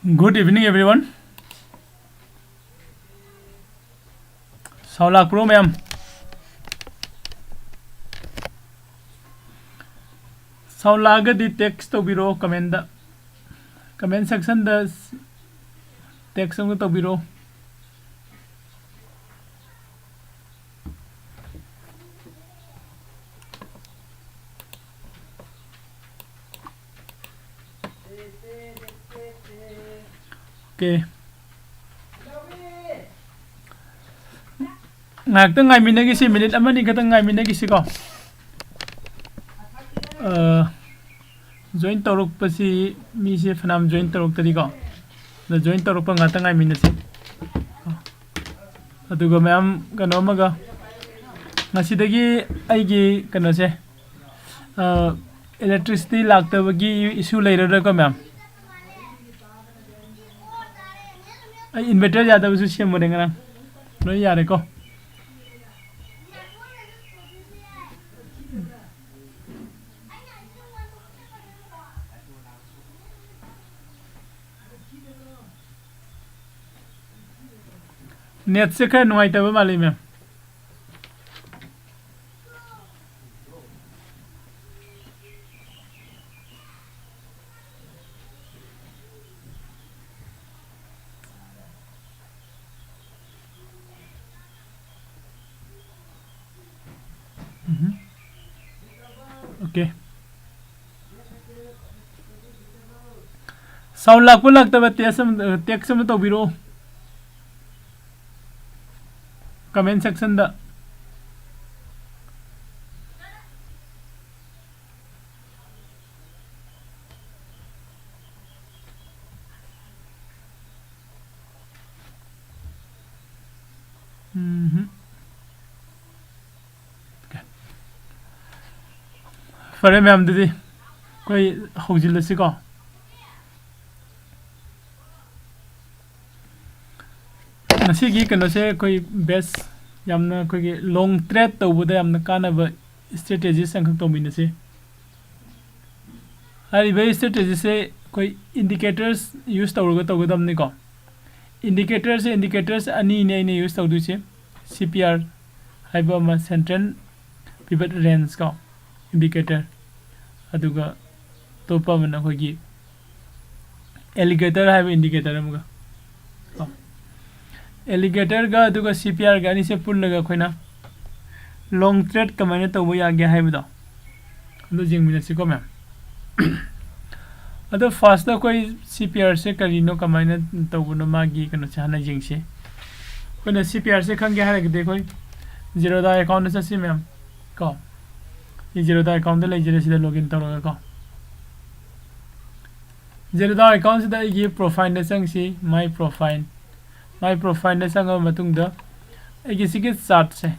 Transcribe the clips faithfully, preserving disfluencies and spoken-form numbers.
Good evening, everyone. Sound ꯂꯥꯛꯄ꯭ꯔꯣ, ꯃꯌꯥꯝ? Sound ꯂꯥꯛꯑꯒꯗꯤ text ꯇꯧꯕꯤꯔꯛꯑꯣ comment ꯇ, comment section ꯗ text ꯑꯃ ꯇꯧꯕꯤꯔꯛꯑꯣ꯫ Okay. ꯉꯥꯏꯍꯥꯛꯇꯪ ꯉꯥꯏꯃꯤꯟꯅꯈꯤꯁꯤ, minute ꯑꯃꯅꯤ ꯈꯛꯇꯪ ꯉꯥꯏꯃꯤꯟꯅꯈꯤꯁꯤꯀꯣ꯫ ꯑ, join ꯇꯧꯔꯛꯄꯁꯤ ꯃꯤꯁꯦ ꯐꯅꯌꯥꯝ join ꯇꯧꯔꯛꯇꯔꯤꯀꯣ꯫ ꯑꯗ join ꯇꯧꯔꯛꯄ ꯉꯥꯛꯇ ꯉꯥꯏꯃꯤꯟꯅꯁꯤ꯫ ꯑꯗꯨꯒ ꯃꯌꯥꯝ ꯀꯩꯅꯣ ꯑꯃꯒ, ꯉꯁꯤꯗꯒꯤ ꯑꯩꯒꯤ ꯀꯩꯅꯣꯁꯦ, ꯑ, electricity ꯂꯥꯛꯇꯕꯒꯤ issue ꯂꯩꯔꯔꯣꯏꯀꯣ ꯃꯌꯥꯝ꯫ ꯑꯩ inverter ꯌꯥꯗꯕꯁꯨ ꯁꯦꯝꯕꯅꯦ ꯉꯔꯥꯡ꯫ ꯂꯣꯏ ꯌꯥꯔꯦꯀꯣ꯫ Net ꯁꯦ ꯈꯔ ꯅꯨꯡꯉꯥꯏꯇꯕ ꯃꯥꯜꯂꯤ, ꯃꯦꯝ꯫ ꯎꯝꯍꯨꯝ꯫ Okay꯫ Sound ꯂꯥꯛꯄ ꯂꯥꯛꯇꯕ test ꯑꯃ, text ꯑꯃ ꯇꯧꯕꯤꯔꯛꯑꯣ comment section ꯗ꯫ ꯎꯝꯍꯨꯝ꯫ Okay꯫ ꯐꯔꯦ ꯃꯌꯥꯝ, ꯑꯗꯨꯗꯤ ꯑꯩꯈꯣꯏ ꯍꯧꯖꯤꯜꯂꯁꯤꯀꯣ꯫ ꯉꯁꯤꯒꯤ ꯀꯩꯅꯣꯁꯦ ꯑꯩꯈꯣꯏ batch ꯌꯥꯝꯅ ꯑꯩꯈꯣꯏꯒꯤ long trade ꯇꯧꯕꯗ ꯌꯥꯝꯅ ꯀꯥꯟꯅꯕ strategies ꯑꯃꯈꯛ ꯇꯧꯃꯤꯟꯅꯁꯤ꯫ ꯍꯥꯏꯔꯤꯕ strategies ꯁꯦ ꯑꯩꯈꯣꯏ indicators use ꯇꯧꯔꯒ ꯇꯧꯒꯗꯕꯅꯤꯀꯣ꯫ Indicatorsꯁꯦ, indicators ꯑꯅꯤꯅꯦ ꯑꯩꯅ use ꯇꯧꯗꯣꯏꯁꯦ, C P R ꯍꯥꯏꯕ ꯑꯃ, central pivot range ꯀꯣ, indicator, ꯑꯗꯨꯒ ꯑꯇꯣꯞꯄ ꯑꯃꯅ ꯑꯩꯈꯣꯏꯒꯤ alligator ꯍꯥꯏꯕ indicator ꯑꯃꯒ ꯀꯣ꯫ Alligatorꯒ ꯑꯗꯨꯒ C P Rꯒ ꯑꯅꯤꯁꯦ ꯄꯨꯜꯂꯒ ꯑꯩꯈꯣꯏꯅ long trade ꯀꯃꯥꯏꯅ ꯇꯧꯕ ꯌꯥꯒꯦ ꯍꯥꯏꯕꯗꯣ ꯑꯗꯨ ꯌꯦꯡꯃꯤꯟꯅꯁꯤꯀꯣ ꯃꯌꯥꯝ꯫ ꯑꯗꯣ firstꯇ ꯑꯩꯈꯣꯏ C P Rꯁꯦ ꯀꯔꯤꯅꯣ, ꯀꯃꯥꯏꯅ ꯇꯧꯕꯅꯣ, ꯃꯥꯒꯤ ꯀꯩꯅꯣꯁꯦ ꯍꯥꯟꯅ ꯌꯦꯡꯁꯤ꯫ ꯑꯩꯈꯣꯏꯅ C P Rꯁꯦ ꯈꯪꯒꯦ ꯍꯥꯏꯔꯒꯗꯤ ꯑꯩꯈꯣꯏ Zerodha accountꯇ ꯆꯠꯁꯤ ꯃꯌꯥꯝ ꯀꯣ꯫ ꯑꯩ Zerodha accountꯇ ꯂꯩꯖꯔꯦ, ꯁꯤꯗ login ꯇꯧꯔꯒ ꯀꯣ꯫ Zerodha accountꯁꯤꯗ ꯑꯩꯒꯤ profileꯗ ꯆꯪꯁꯤ, my profile꯫ My profileꯗ ꯆꯪꯉꯕ ꯃꯇꯨꯡꯗ ꯑꯩꯒꯤ ꯁꯤꯒꯤ chartꯁꯦ,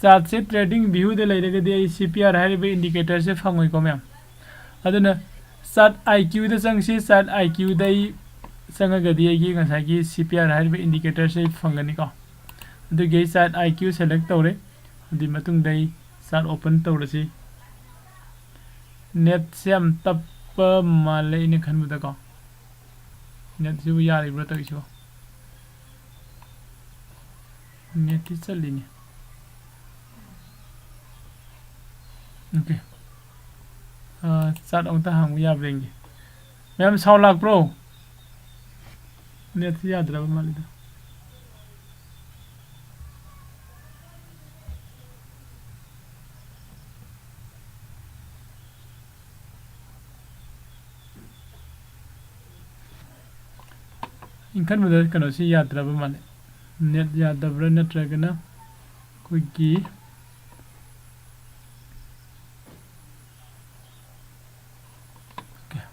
chartꯁꯦ trading viewꯗ ꯂꯩꯔꯒꯗꯤ ꯑꯩ C P R ꯍꯥꯏꯔꯤꯕ indicatorꯁꯦ ꯐꯪꯉꯣꯏꯀꯣ ꯃꯌꯥꯝ꯫ ꯑꯗꯨꯅ chart IQꯗ ꯆꯪꯁꯤ, chart IQꯗ ꯑꯩ ꯆꯪꯉꯒꯗꯤ ꯑꯩꯒꯤ ꯉꯁꯥꯏꯒꯤ C P R ꯍꯥꯏꯔꯤꯕ indicatorꯁꯦ ꯑꯩ ꯐꯪꯒꯅꯤꯀꯣ꯫ ꯑꯗꯨꯒꯤ ꯑꯩ chart IQ select ꯇꯧꯔꯦ꯫ ꯑꯗꯨꯒꯤ ꯃꯇꯨꯡꯗ ꯑꯩ chart open ꯇꯧꯔꯁꯤ꯫ Netꯁꯦ ꯌꯥꯝ ꯇꯞꯄ ꯃꯥꯜꯂꯦ ꯑꯩꯅ ꯈꯟꯕꯗꯀꯣ꯫ Netꯁꯤꯕꯨ ꯌꯥꯔꯤꯕ꯭ꯔꯥ ꯇꯧꯔꯤꯁꯤꯕꯣ? Netꯇꯤ ꯆꯠꯂꯤꯅꯦ꯫ Okay꯫ ꯑꯥ, chart ꯑꯃꯨꯛꯇ ꯍꯥꯡꯕ ꯌꯥꯕ꯭ꯔꯥ ꯌꯦꯡꯒꯦ꯫ ꯃꯌꯥꯝ sound ꯂꯥꯛꯄ꯭ꯔꯣ? Netꯁꯤ ꯌꯥꯗ꯭ꯔꯕ ꯃꯥꯜꯂꯤꯗ꯫ ꯑꯩꯅ ꯈꯟꯕꯗ ꯀꯩꯅꯣꯁꯤ ꯌꯥꯗ꯭ꯔꯕ ꯃꯥꯜꯂꯦ꯫ Net ꯌꯥꯗꯕ꯭ꯔꯥ ꯅꯠꯇ꯭ꯔꯒꯅ ꯑꯩꯈꯣꯏꯒꯤ, okay꯫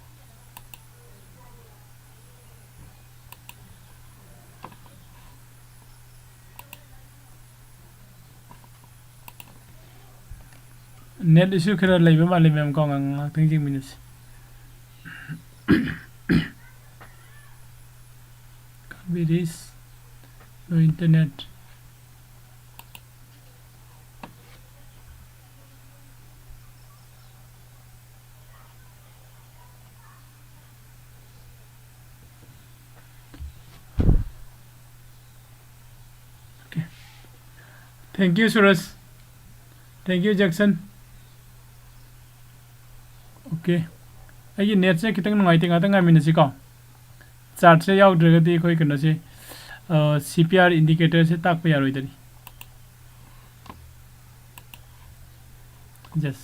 Net issue ꯈꯔ ꯂꯩꯕ ꯃꯥꯜꯂꯦ ꯃꯌꯥꯝ ꯀꯣ, ꯉꯥꯏꯍꯥꯛ-, ꯉꯥꯏꯍꯥꯛꯇꯪ ꯌꯦꯡꯃꯤꯟꯅꯁꯤ꯫ Can't be reached, no internet꯫ Thank you, Suraj. Thank you, Jackson. Okay. ꯑꯩꯒꯤ netꯁꯦ ꯈꯤꯇꯪ ꯅꯨꯡꯉꯥꯏꯇꯦ, ꯉꯥꯛꯇꯪ ꯉꯥꯏꯃꯤꯟꯅꯁꯤꯀꯣ꯫ Chartꯁꯦ ꯌꯥꯎꯗ꯭ꯔꯒꯗꯤ ꯑꯩꯈꯣꯏ ꯀꯩꯅꯣꯁꯦ, ꯑ, C P R indicatorꯁꯦ ꯇꯥꯛꯄ ꯌꯥꯔꯣꯏꯗꯔꯤ꯫ Yes.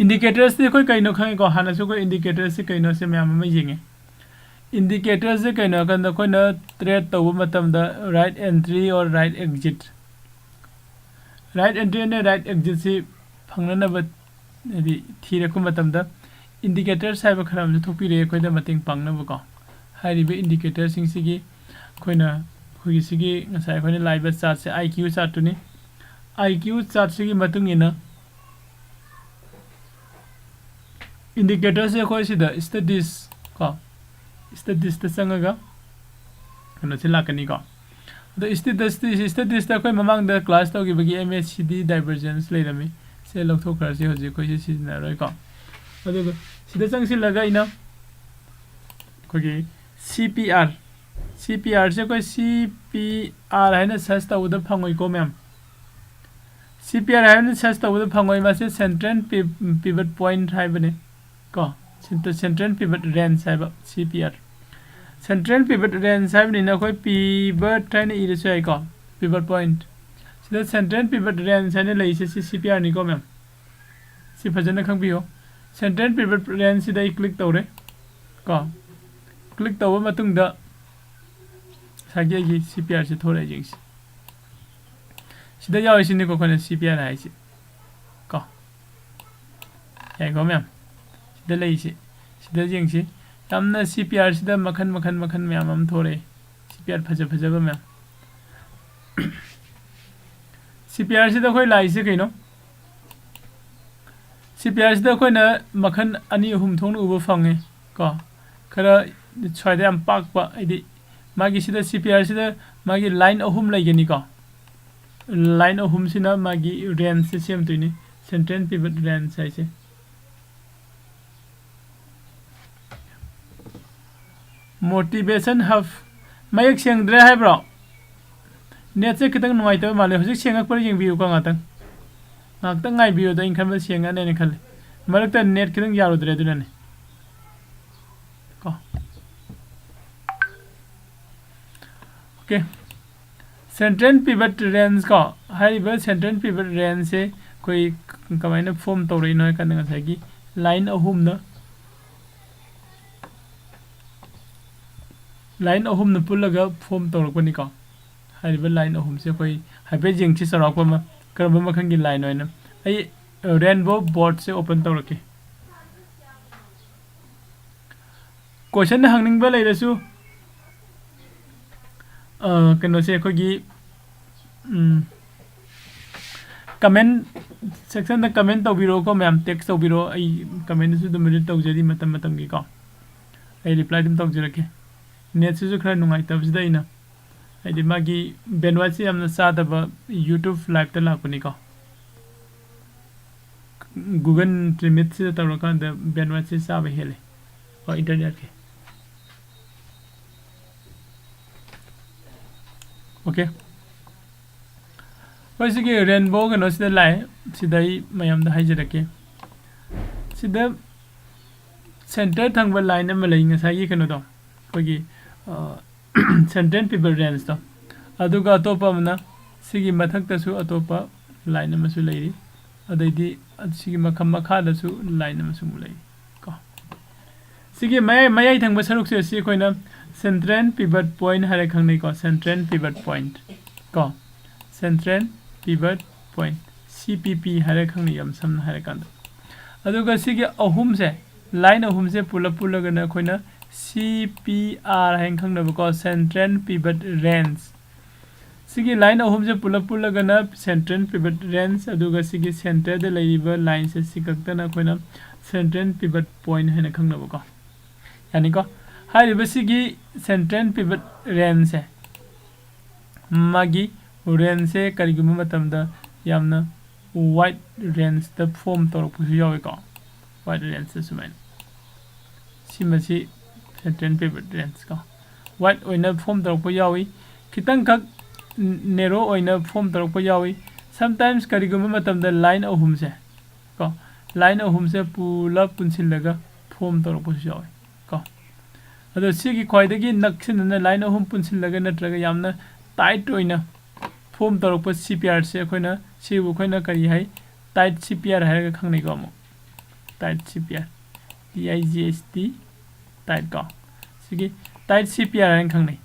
Indicatorsꯇꯤ ꯑꯩꯈꯣꯏ ꯀꯩꯅꯣ ꯈꯪꯉꯤꯀꯣ? ꯍꯥꯟꯅꯁꯨ ꯑꯩꯈꯣꯏ indicatorsꯁꯦ ꯀꯩꯅꯣꯁꯦ ꯃꯌꯥꯝ ꯑꯃ ꯌꯦꯡꯉꯦ꯫ Indicatorsꯁꯦ ꯀꯩꯅꯣ ꯍꯥꯏ ꯀꯥꯟꯗ ꯑꯩꯈꯣꯏꯅ trade ꯇꯧꯕ ꯃꯇꯝꯗ right entry or right exit, right entry and right exitꯁꯤ ꯐꯪꯅꯅꯕ, ꯍꯥꯏꯗꯤ, ꯊꯤꯔꯛꯄ ꯃꯇꯝꯗ indicators ꯍꯥꯏꯕ ꯈꯔ ꯑꯃꯁꯨ ꯊꯣꯛꯄꯤꯔꯛꯑꯦ ꯑꯩꯈꯣꯏꯗ ꯃꯇꯦꯡ ꯄꯥꯡꯅꯕꯀꯣ꯫ ꯍꯥꯏꯔꯤꯕ indicatorꯁꯤꯡꯁꯤꯒꯤ ꯑꯩꯈꯣꯏꯅ, ꯑꯩꯈꯣꯏꯒꯤ ꯁꯤꯒꯤ ꯉꯁꯥꯏ ꯑꯩꯈꯣꯏꯅ ꯂꯥꯛꯏꯕ chartꯁꯦ I Q chartꯇꯨꯅꯤ꯫ I Q chartꯁꯤꯒꯤ ꯃꯇꯨꯡ ꯏꯟꯅ indicatorꯁꯦ ꯑꯩꯈꯣꯏ ꯁꯤꯗ studies ꯀꯣ, studiesꯇ ꯆꯪꯉꯒ ꯀꯩꯅꯣꯁꯦ ꯂꯥꯛꯀꯅꯤꯀꯣ꯫ ꯑꯗꯣ studies, studiesꯇ ꯑꯩꯈꯣꯏ ꯃꯃꯥꯡꯗ class ꯇꯧꯈꯤꯕꯒꯤ M A C D divergence ꯂꯩꯔꯝꯃꯤ꯫ ꯁꯦ ꯂꯧꯊꯣꯛꯈ꯭ꯔꯁꯤ, ꯍꯧꯖꯤꯛ ꯑꯩꯈꯣꯏꯁꯦ ꯁꯤꯖꯤꯟꯅꯔꯣꯏꯀꯣ꯫ ꯑꯗꯨꯒ ꯁꯤꯗ ꯆꯪꯁꯤꯜꯂꯒ ꯑꯩꯅ ꯑꯩꯈꯣꯏꯒꯤ C P R, C P Rꯁꯦ ꯑꯩꯈꯣꯏ C P R ꯍꯥꯏꯅ search ꯇꯧꯕꯗ ꯐꯪꯉꯣꯏꯀꯣ ꯃꯌꯥꯝ꯫ C P R ꯍꯥꯏꯅ search ꯇꯧꯕꯗ ꯐꯪꯉꯣꯏ, ꯃꯁꯤ central pi-, pivot point ꯍꯥꯏꯕꯅꯤ ꯀꯣ꯫ Cent-, central pivot range ꯍꯥꯏꯕ C P R꯫ Central pivot range ꯍꯥꯏꯕꯅꯤꯅ ꯑꯩꯈꯣꯏ pivot ꯍꯥꯏꯅ ꯏꯔꯁꯨ ꯌꯥꯏꯀꯣ, pivot point꯫ ꯁꯤꯗ central pivot range ꯍꯥꯏꯅ ꯂꯩꯔꯤꯁꯦ ꯁꯤ C P Rꯅꯤꯀꯣ ꯃꯌꯥꯝ꯫ ꯁꯤ ꯐꯖꯅ ꯈꯪꯕꯤꯌꯨ꯫ Central pivot rangeꯁꯤꯗ ꯑꯩ click ꯇꯧꯔꯦ ꯀꯣ꯫ Click ꯇꯧꯕ ꯃꯇꯨꯡꯗ ꯉꯁꯥꯏꯒꯤ ꯑꯩꯒꯤ C P Rꯁꯦ ꯊꯣꯛꯂꯛꯑꯦ, ꯌꯦꯡꯁꯤ꯫ ꯁꯤꯗ ꯌꯥꯎꯔꯤꯁꯤꯅꯤꯀꯣ ꯑꯩꯈꯣꯏꯅ C P R ꯍꯥꯏꯁꯦ ꯀꯣ꯫ ꯌꯥꯏꯀꯣ ꯃꯌꯥꯝ? ꯁꯤꯗ ꯂꯩꯔꯤꯁꯤ, ꯁꯤꯗ ꯌꯦꯡꯁꯤ꯫ ꯌꯥꯝꯅ C P Rꯁꯤꯗ ꯃꯈꯟ, ꯃꯈꯟ, ꯃꯈꯟ ꯃꯌꯥꯝ ꯑꯃ ꯊꯣꯛꯂꯛꯑꯦ꯫ C P R ꯐꯖ ꯐꯖꯕ ꯃꯌꯥꯝ꯫ C P Rꯁꯤꯗ ꯑꯩꯈꯣꯏ ꯂꯥꯛꯏꯁꯦ ꯀꯩꯅꯣ? C P Rꯁꯤꯗ ꯑꯩꯈꯣꯏꯅ ꯃꯈꯜ ꯑꯅꯤ ꯑꯍꯨꯝ ꯊꯣꯛꯅ ꯎꯕ ꯐꯪꯉꯦ ꯀꯣ꯫ ꯈꯔ ꯁ꯭ꯋꯥꯏꯗ ꯌꯥꯝ ꯄꯥꯛꯄ, ꯍꯥꯏꯗꯤ ꯃꯥꯒꯤ ꯁꯤꯗ C P Rꯁꯤꯗ ꯃꯥꯒꯤ line ꯑꯍꯨꯝ ꯂꯩꯒꯅꯤꯀꯣ꯫ Line ꯑꯍꯨꯝꯁꯤꯅ ꯃꯥꯒꯤ rangeꯁꯦ ꯁꯦꯝꯗꯣꯏꯅꯤ, central pivot range ꯍꯥꯏꯁꯦ꯫ Motivation Hub꯫ ꯃꯌꯦꯛ ꯁꯦꯡꯗ꯭ꯔꯦ ꯍꯥꯏꯕ꯭ꯔꯣ? ꯅꯦꯠꯁꯦ ꯈꯤꯇꯪ ꯅꯨꯡꯉꯥꯏꯇꯕ ꯃꯥꯜꯂꯦ꯫ ꯍꯧꯖꯤꯛ ꯁꯦꯡꯉꯛꯄ꯭ꯔꯥ ꯌꯦꯡꯕꯤꯌꯨꯀꯣ ꯉꯥꯛꯇꯪ꯫ ꯉꯥꯛꯇꯪ ꯉꯥꯏꯕꯤꯌꯨꯗ, ꯑꯩꯅ ꯈꯟꯕ ꯁꯦꯡꯉꯅꯦꯅ ꯈꯜꯂꯤ꯫ ꯃꯔꯛꯇ ꯅꯦꯠ ꯈꯤꯇꯪ ꯌꯥꯔꯨꯗ꯭ꯔꯦ, ꯑꯗꯨꯅꯅꯦ꯫ ꯀꯣ꯫ ꯑꯣꯀꯦ꯫ Central Pivot Range ꯀꯣ, ꯍꯥꯏꯔꯤꯕ Central Pivot Rangeꯁꯦ ꯑꯩꯈꯣꯏ ꯀꯃꯥꯏꯅ ꯐꯣꯝ ꯇꯧꯔꯛꯏꯅꯣ ꯍꯥꯏ ꯀꯥꯟꯗ ꯉꯁꯥꯏꯒꯤ ꯂꯥꯏꯟ ꯑꯍꯨꯝꯅ ꯂꯥꯏꯟ ꯑꯍꯨꯝꯅ ꯄꯨꯜꯂꯒ ꯐꯣꯝ ꯇꯧꯔꯛꯄꯅꯤꯀꯣ꯫ ꯍꯥꯏꯔꯤꯕ ꯂꯥꯏꯟ ꯑꯍꯨꯝꯁꯦ ꯑꯩꯈꯣꯏ ꯍꯥꯏꯐꯦꯠ ꯌꯦꯡꯁꯤ, ꯆꯥꯎꯔꯥꯛꯄ ꯑꯃ ꯀꯔꯝꯕ ꯃꯈꯜꯒꯤ ꯂꯥꯏꯟ ꯑꯣꯏꯅ꯫ ꯑꯩ ꯔꯦꯟꯕꯣ ꯕꯣꯔꯗꯁꯦ ꯑꯣꯄꯟ ꯇꯧꯔꯛꯀꯦ꯫ ꯀꯣꯏꯁꯟ ꯍꯪꯅꯤꯡꯕ ꯂꯩꯔꯁꯨ, ꯑ, ꯀꯩꯅꯣꯁꯦ ꯑꯩꯈꯣꯏꯒꯤ, ꯎꯝ, ꯀꯃꯦꯟ ꯁꯦꯛꯁꯟꯗ ꯀꯃꯦꯟ ꯇꯧꯕꯤꯔꯛꯑꯣꯀꯣ ꯃꯌꯥꯝ, ꯇꯦꯛꯁ ꯇꯧꯕꯤꯔꯛꯑꯣ꯫ ꯑꯩ ꯀꯃꯦꯟꯗꯁꯨ ꯑꯗꯨꯝ ꯔꯤꯗ ꯇꯧꯖꯔꯤ ꯃꯇꯝ ꯃꯇꯝꯒꯤꯀꯣ꯫ ꯑꯩ ꯔꯤꯄ꯭ꯂꯥꯏ ꯑꯗꯨꯝ ꯇꯧꯖꯔꯛꯀꯦ꯫ ꯅꯦꯠꯁꯤꯁꯨ ꯈꯔ ꯅꯨꯡꯉꯥꯏꯇꯕꯁꯤꯗ ꯑꯩꯅ, ꯍꯥꯏꯗꯤ ꯃꯥꯒꯤ ꯕꯦꯟꯋꯥꯏꯠꯁꯦ ꯌꯥꯝꯅ ꯆꯥꯗꯕ YouTube ꯂꯥꯏꯞꯇ ꯂꯥꯛꯄꯅꯤꯀꯣ꯫ Google Meetꯁꯤꯗ ꯇꯧꯔꯀꯥꯟꯗ ꯕꯦꯟꯋꯥꯏꯠꯁꯦ ꯆꯥꯕ ꯍꯦꯜꯂꯦ꯫ ꯍꯣꯏ, ꯏꯟꯇꯔꯅꯦꯠꯀꯤ꯫ ꯑꯣꯀꯦ꯫ ꯍꯣꯏ, ꯁꯤꯒꯤ ꯔꯦꯟꯕꯣ ꯀꯩꯅꯣꯁꯤꯗ ꯂꯥꯛꯑꯦ꯫ ꯁꯤꯗ ꯑꯩ ꯃꯌꯥꯝꯗ ꯍꯥꯏꯖꯔꯛꯀꯦ꯫ ꯁꯤꯗ ꯁꯦꯟꯇꯔ ꯊꯪꯕ ꯂꯥꯏꯟ ꯑꯃ ꯂꯩ, ꯉꯁꯥꯏꯒꯤ ꯀꯩꯅꯣꯗꯣ, ꯑꯩꯈꯣꯏꯒꯤ, ꯑ, Central Pivot Rangeꯇꯣ꯫ ꯑꯗꯨꯒ ꯑꯇꯣꯞꯄ ꯑꯃꯅ ꯁꯤꯒꯤ ꯃꯊꯛꯇꯁꯨ ꯑꯇꯣꯞꯄ ꯂꯥꯏꯟ ꯑꯃꯁꯨ ꯂꯩꯔꯤ꯫ ꯑꯗꯩꯗꯤ ꯁꯤꯒꯤ ꯃꯈ-, ꯃꯈꯥꯗꯁꯨ ꯂꯥꯏꯟ ꯑꯃꯁꯨ ꯑꯃꯨꯛ ꯂꯩꯔꯤ ꯀꯣ꯫ ꯁꯤꯒꯤ ꯃꯌꯥꯏ, ꯃꯌꯥꯏ ꯊꯪꯕ ꯁꯔꯨꯛꯁꯦ ꯑꯁꯤ ꯑꯩꯈꯣꯏꯅ Central Pivot Point ꯍꯥꯏꯔ ꯈꯪꯅꯩꯀꯣ, Central Pivot Point ꯀꯣ, Central Pivot Point, C P P ꯍꯥꯏꯔ ꯈꯪꯅꯩ, ꯌꯥꯝ ꯁꯝꯅ ꯍꯥꯏꯔꯀꯥꯟꯗ꯫ ꯑꯗꯨꯒ ꯁꯤꯒꯤ ꯑꯍꯨꯝꯁꯦ, ꯂꯥꯏꯟ ꯑꯍꯨꯝꯁꯦ ꯄꯨꯂꯞ ꯄꯨꯜꯂꯒꯅ ꯑꯩꯈꯣꯏꯅ C P R ꯍꯥꯏꯅ ꯈꯪꯅꯕꯀꯣ, Central Pivot Range꯫ ꯁꯤꯒꯤ ꯂꯥꯏꯟ ꯑꯍꯨꯝꯁꯦ ꯄꯨꯂꯞ ꯄꯨꯜꯂꯒꯅ Central Pivot Range, ꯑꯗꯨꯒ ꯁꯤꯒꯤ ꯁꯦꯟꯇꯔꯗ ꯂꯩꯔꯤꯕ ꯂꯥꯏꯟꯁꯦ ꯁꯤ ꯈꯛꯇꯅ ꯑꯩꯈꯣꯏꯅ Central Pivot Point ꯍꯥꯏꯅ ꯈꯪꯅꯕꯀꯣ꯫ ꯌꯥꯅꯤꯀꯣ? ꯍꯥꯏꯔꯤꯕ ꯁꯤꯒꯤ Central Pivot Rangeꯁꯦ, ꯃꯥꯒꯤ ꯔꯦꯟꯖꯁꯦ ꯀꯔꯤꯒꯨꯝꯕ ꯃꯇꯝꯗ ꯌꯥꯝꯅ wide rangeꯇ form ꯇꯧꯔꯛꯄꯁꯨ ꯌꯥꯎꯋꯤꯀꯣ, wide rangeꯇ ꯁꯨꯃꯥꯏꯅ꯫ ꯁꯤꯃꯁꯤ Central pivot range ꯀꯣ, wide ꯑꯣꯏꯅ form ꯇꯧꯔꯛꯄ ꯌꯥꯎꯏ, ꯈꯤꯇꯪꯈꯛ narrow ꯑꯣꯏꯅ form ꯇꯧꯔꯛꯄ ꯌꯥꯎꯏ꯫ Sometimes ꯀꯔꯤꯒꯨꯝꯕ ꯃꯇꯝꯗ line ꯑꯍꯨꯝꯁꯦ ꯀꯣ, line ꯑꯍꯨꯝꯁꯦ ꯄꯨꯂꯞ ꯄꯨꯟꯁꯤꯜꯂꯒ form ꯇꯧꯔꯛꯄꯁꯨ ꯌꯥꯎꯏ ꯀꯣ꯫ ꯑꯗꯣ ꯁꯤꯒꯤ ꯈ꯭ꯋꯥꯏꯗꯒꯤ ꯅꯛꯁꯤꯟꯅꯅ line ꯑꯍꯨꯝ ꯄꯨꯟꯁꯤꯜꯂꯒ ꯅꯠꯇ꯭ꯔꯒ ꯌꯥꯝꯅ tight ꯑꯣꯏꯅ form ꯇꯧꯔꯛꯄ C P R ꯁꯦ ꯑꯩꯈꯣꯏꯅ, ꯁꯤꯕꯨ ꯑꯩꯈꯣꯏꯅ ꯀꯔꯤ ꯍꯥꯏ? Tight C P R ꯍꯥꯏꯔꯒ ꯈꯪꯅꯩꯀꯣ꯫ ꯑꯃꯨꯛ tight C P R, T I G H T, tight ꯀꯣ, ꯁꯤꯒꯤ tight C P R ꯍꯥꯏꯅ ꯈꯪꯅꯩ꯫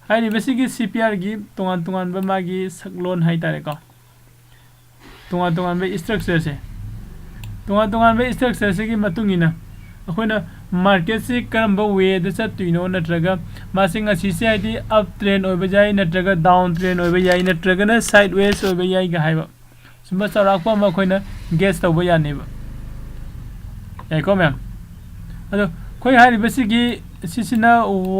ꯍꯥꯏꯔꯤꯕꯁꯤꯒꯤ C P R ꯒꯤ ꯇꯣꯉꯥꯟ ꯇꯣꯉꯥꯟꯕ ꯃꯥꯒꯤ ꯁꯛꯂꯣꯟ ꯍꯥꯏꯇꯥꯔꯦꯀꯣ, ꯇꯣꯉꯥꯟ ꯇꯣꯉꯥꯟꯕ structure ꯁꯦ, ꯇꯣꯉꯥꯟ ꯇꯣꯉꯥꯟꯕ structure ꯁꯤꯒꯤ ꯃꯇꯨꯡ ꯏꯟꯅ ꯑꯩꯈꯣꯏꯅ market ꯁꯤ ꯀꯔꯝꯕ way ꯗ ꯆꯠꯇꯣꯏꯅꯣ, ꯅꯠꯇ꯭ꯔꯒ ꯃꯥꯁꯤ ꯉꯁꯤꯁꯦ ꯍꯥꯏꯗꯤ up trend ꯑꯣꯏꯕ ꯌꯥꯏ, ꯅꯠꯇ꯭ꯔꯒ down trend ꯑꯣꯏꯕ ꯌꯥꯏ, ꯅꯠꯇ꯭ꯔꯒꯅ sideways ꯑꯣꯏꯕ ꯌꯥꯏꯒ ꯍꯥꯏꯕ, ꯁꯨꯝꯕ ꯆꯥꯎꯔꯥꯛꯄ ꯑꯃ ꯑꯩꯈꯣꯏꯅ guess ꯇꯧꯕ ꯌꯥꯅꯦꯕ꯫ ꯌꯥꯏꯀꯣ ꯃꯌꯥꯝ? ꯑꯗꯣ ꯑꯩꯈꯣꯏ ꯍꯥꯏꯔꯤꯕꯁꯤꯒꯤ, ꯁꯤꯁꯤꯅ